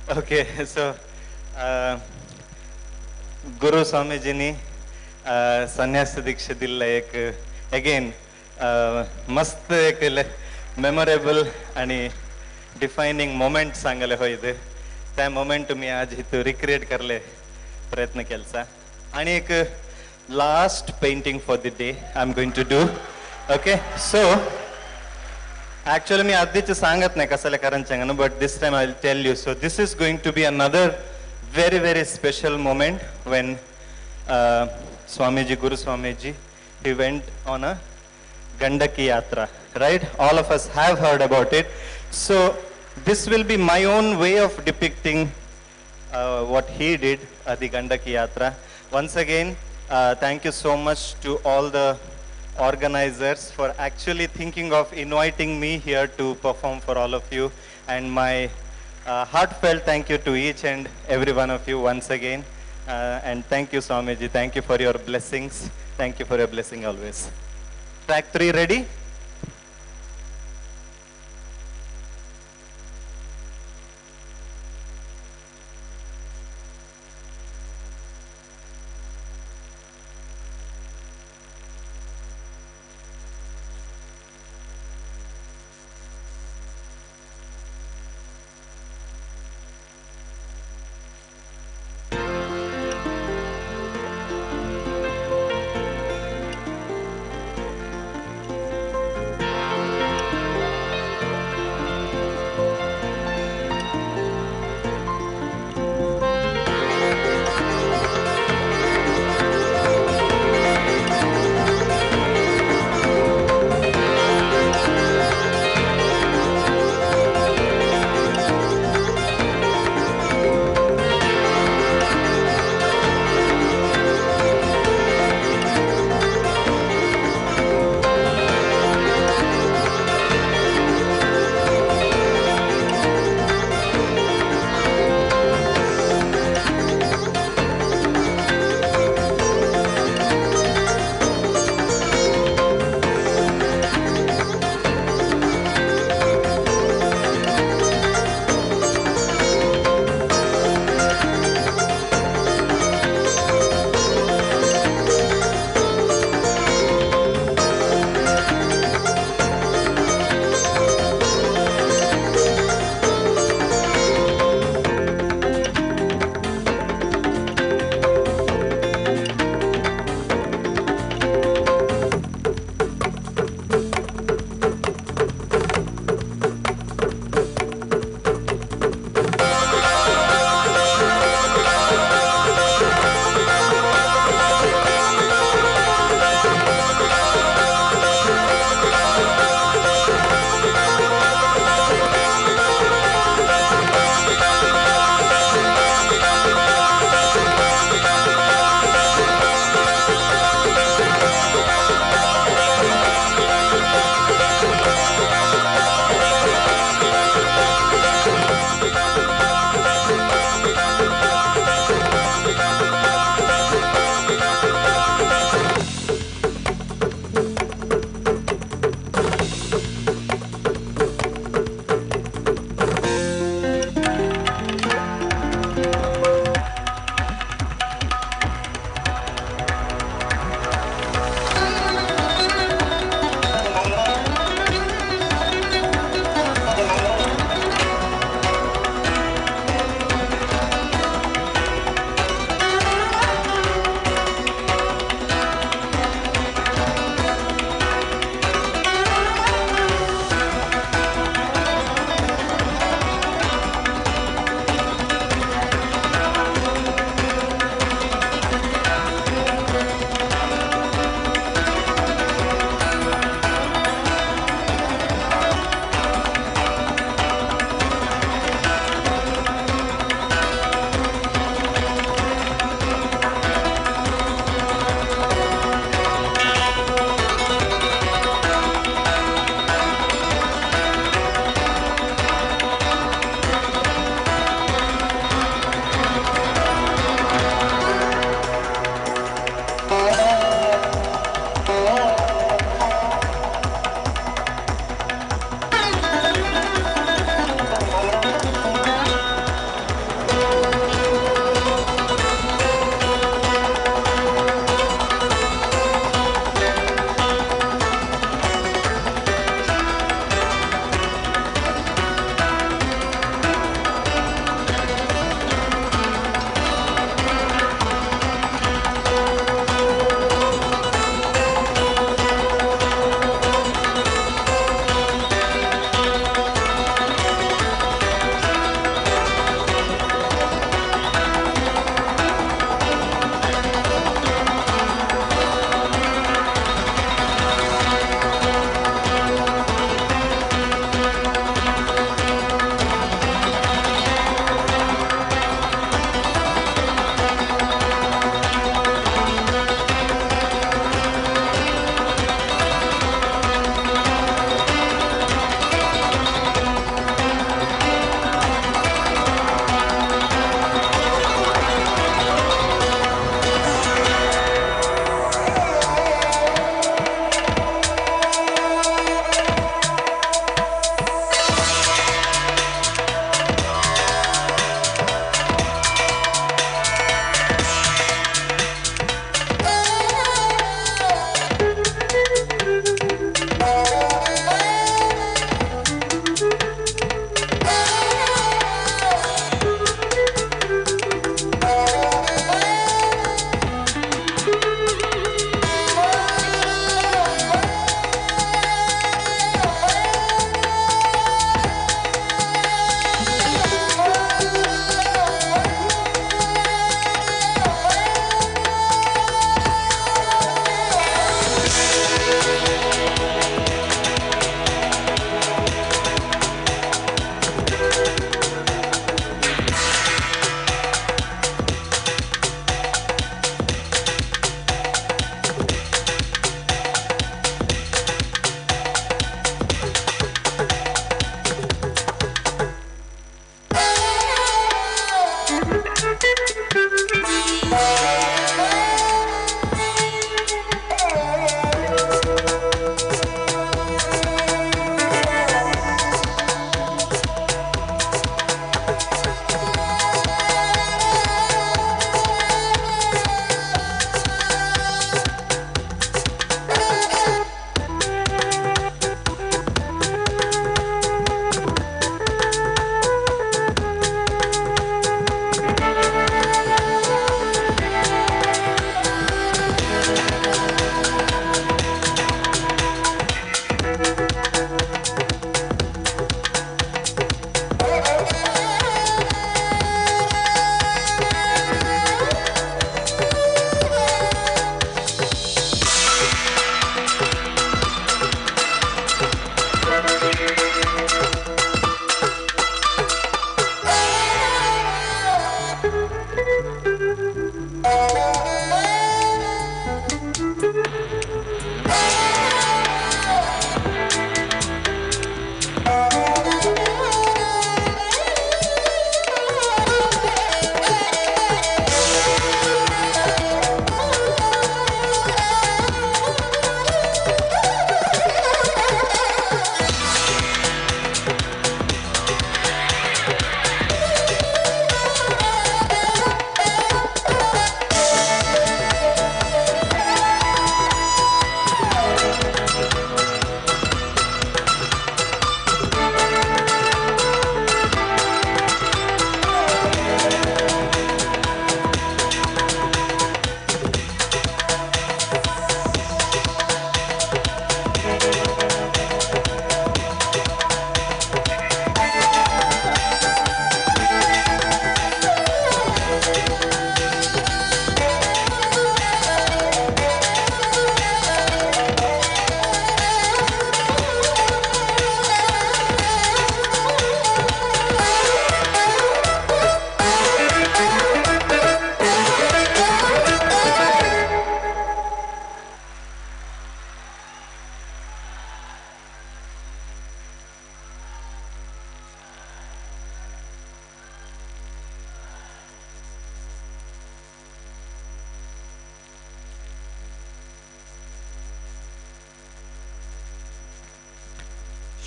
Okay, so गुरु स्वामीजींनी संन्यास दीक्षा दिल्ले एक again मस्त एक memorable आणि defining moment सांगले होय ते. त्या मोमेंट मी आज हितू रिक्रिएट करले प्रयत्न केलचा. आणि एक last painting for the day I am going to do. Okay, so actually मी आधीच सांगत नाही कसले कारण सांगना, but this time I will tell you. So this is going to be another very very special moment when Swamiji, Guru Swamiji, he went on a Gandaki Yatra, right? All of us have heard about it. So this will be my own way of depicting what he did at the Gandaki Yatra. Once again, thank you so much to all the organizers for actually thinking of inviting me here to perform for all of you, and my heartfelt thank you to each and every one of you once again. And thank you, Swamiji. Thank you for your blessings. Thank you for your blessing always. Track 3 ready?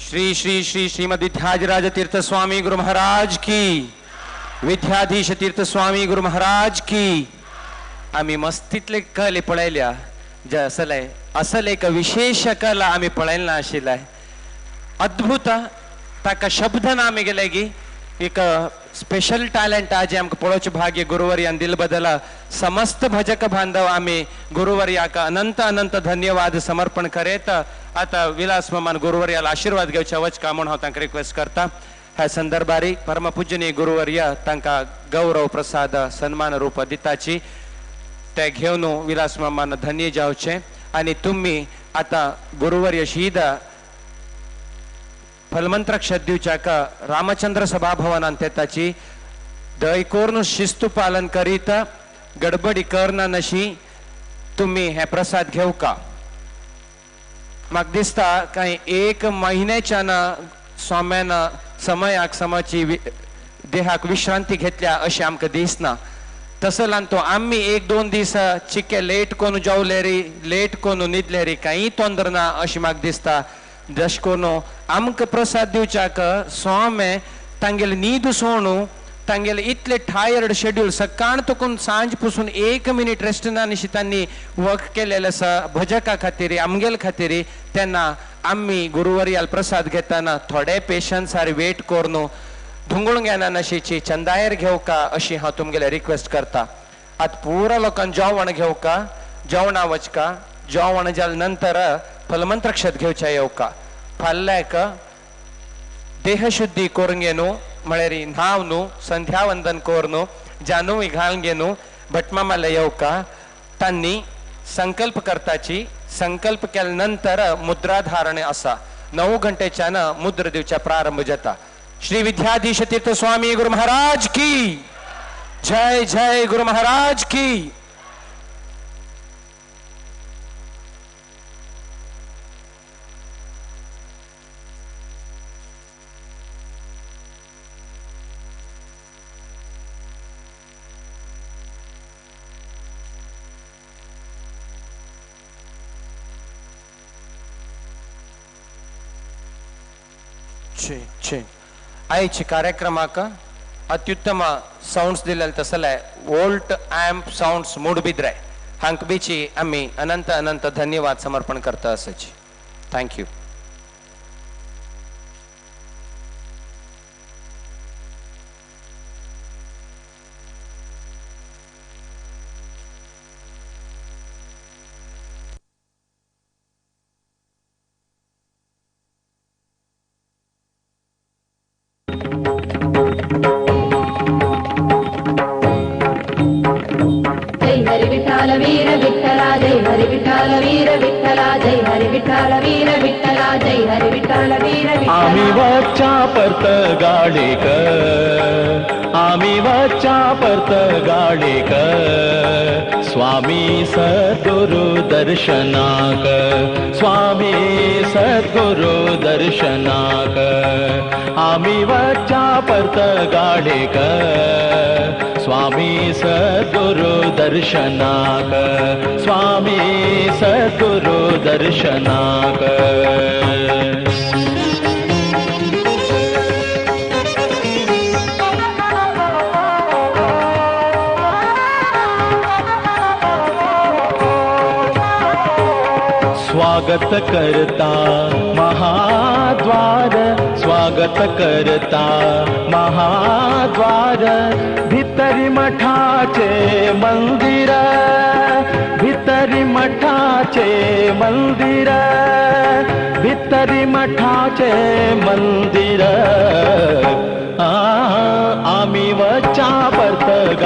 Shri Shri Shri Shrimad Vidyadhiraj तीर्थ स्वामी गुरु महाराज की, विद्याधीश तीर्थ स्वामी गुरु महाराज की। आमी मस्तीतले कले पळयल्या जे असले असल एक विशेष कला आमी पळयला ना आशिल्ले अद्भुत, ताका शब्द ना आमी गेले की एक स्पेशल टॅलेंट आज आमकां पळोवचें भाग्य गुरुवर्यान दिल बदला। समस्त भजक बांधव आमी गुरुवर्याक अनंत अनंत धन्यवाद समर्पण करेत। आतां विलास मामान गुरुवर्याला आशीर्वाद घेवचे वचका म्हूण हांव तांकां रिक्वेस्ट करता। ह्या संदर्भारी परमपूजनीय गुरुवर्य तांकां गौरव प्रसाद सन्मान रूप दिताची ते घेवन विलास मामान धन्य जावचे आनी तुमी आतां गुरुवर्य शीद फलमंत्रक्षत दिवच्याक रामचंद्र सभाभवनांत येताची दय करून शिस्तू पालन करीत गडबडी करना नशी तुम्ही हे प्रसाद घेऊ का। म्हाका दिसता काय एक महिन्याच्यान स्वाम्यान समयाक समाची देहाक विश्रांती घेतल्या अशें आमकां दिसना। तसल्यान तो आमी एक दोन दीस चिके लेट कोन जेवले री लेट कोन न्हिदले री कांय तोंदर ना अशें म्हाका दिसता। जश कोन आमकां प्रसाद दिवच्याक स्वामे तांगेले न्हीद सोणू तांगेले इतले टायर्ड शेड्यूल सकाळ तकून सांज पसून एक मिनीट रेस्ट ना निशी तांणी वर्क केलेलें आसा भजका खातीर आमगेले खातीर। तेन्ना आमी गुरुवर्याल प्रसाद घेतना थोडे पेशन्सार वेट करून धुंगळून घेना नशीची चंदायर घेवका अशी हांव तुमगेले रिक्वेस्ट करता। आतां पुरा लोकांक जेवण घेवका, जेवणा वचका, जेवण जाले नंतर फलमंत्रक्षत घेवच्या येवका। फाल्याक देहशुद्धी करून घेनु म्हळ्यार न्हाव न्हू संध्यावंदन करून जानूय घालून घेनु भटमामाले येवका। तांणी संकल्प करताची संकल्प केल्या नंतर मुद्रा धारण आसा 9 घंटेच्यान मुद्रा दिवच्या प्रारंभ जाता। श्री विद्याधीश तीर्थ स्वामी गुरु महाराज की जय, जय गुरु महाराज की। आयचे कार्यक्रमाक अत्युत्तम साउंड्स दिलेले तसले वोल्ट एम्प साउंड्स मूडबिद्रे हांक बीची आमी अनंत अनंत धन्यवाद समर्पण करता आसाची। Thank you. आमी वच्चा परत गाडेक, आमी वच्चा परत गाडेक, स्वामी सद्गुरु दर्शनाक, स्वामी सद्गुरु दर्शनाक। आमी वच्चा परत गाडेक, स्वामी सद्गुरु दर्शनाक, स्वामी सद्गुरु दर्शनाक। स्वागत करता महाद्वार, स्वागत करता महाद्वार, भितरी मठाचे मंदिर, भितरी मठाचे मंदिर, भितरी मठाचे मंदिर। आमी वचा परत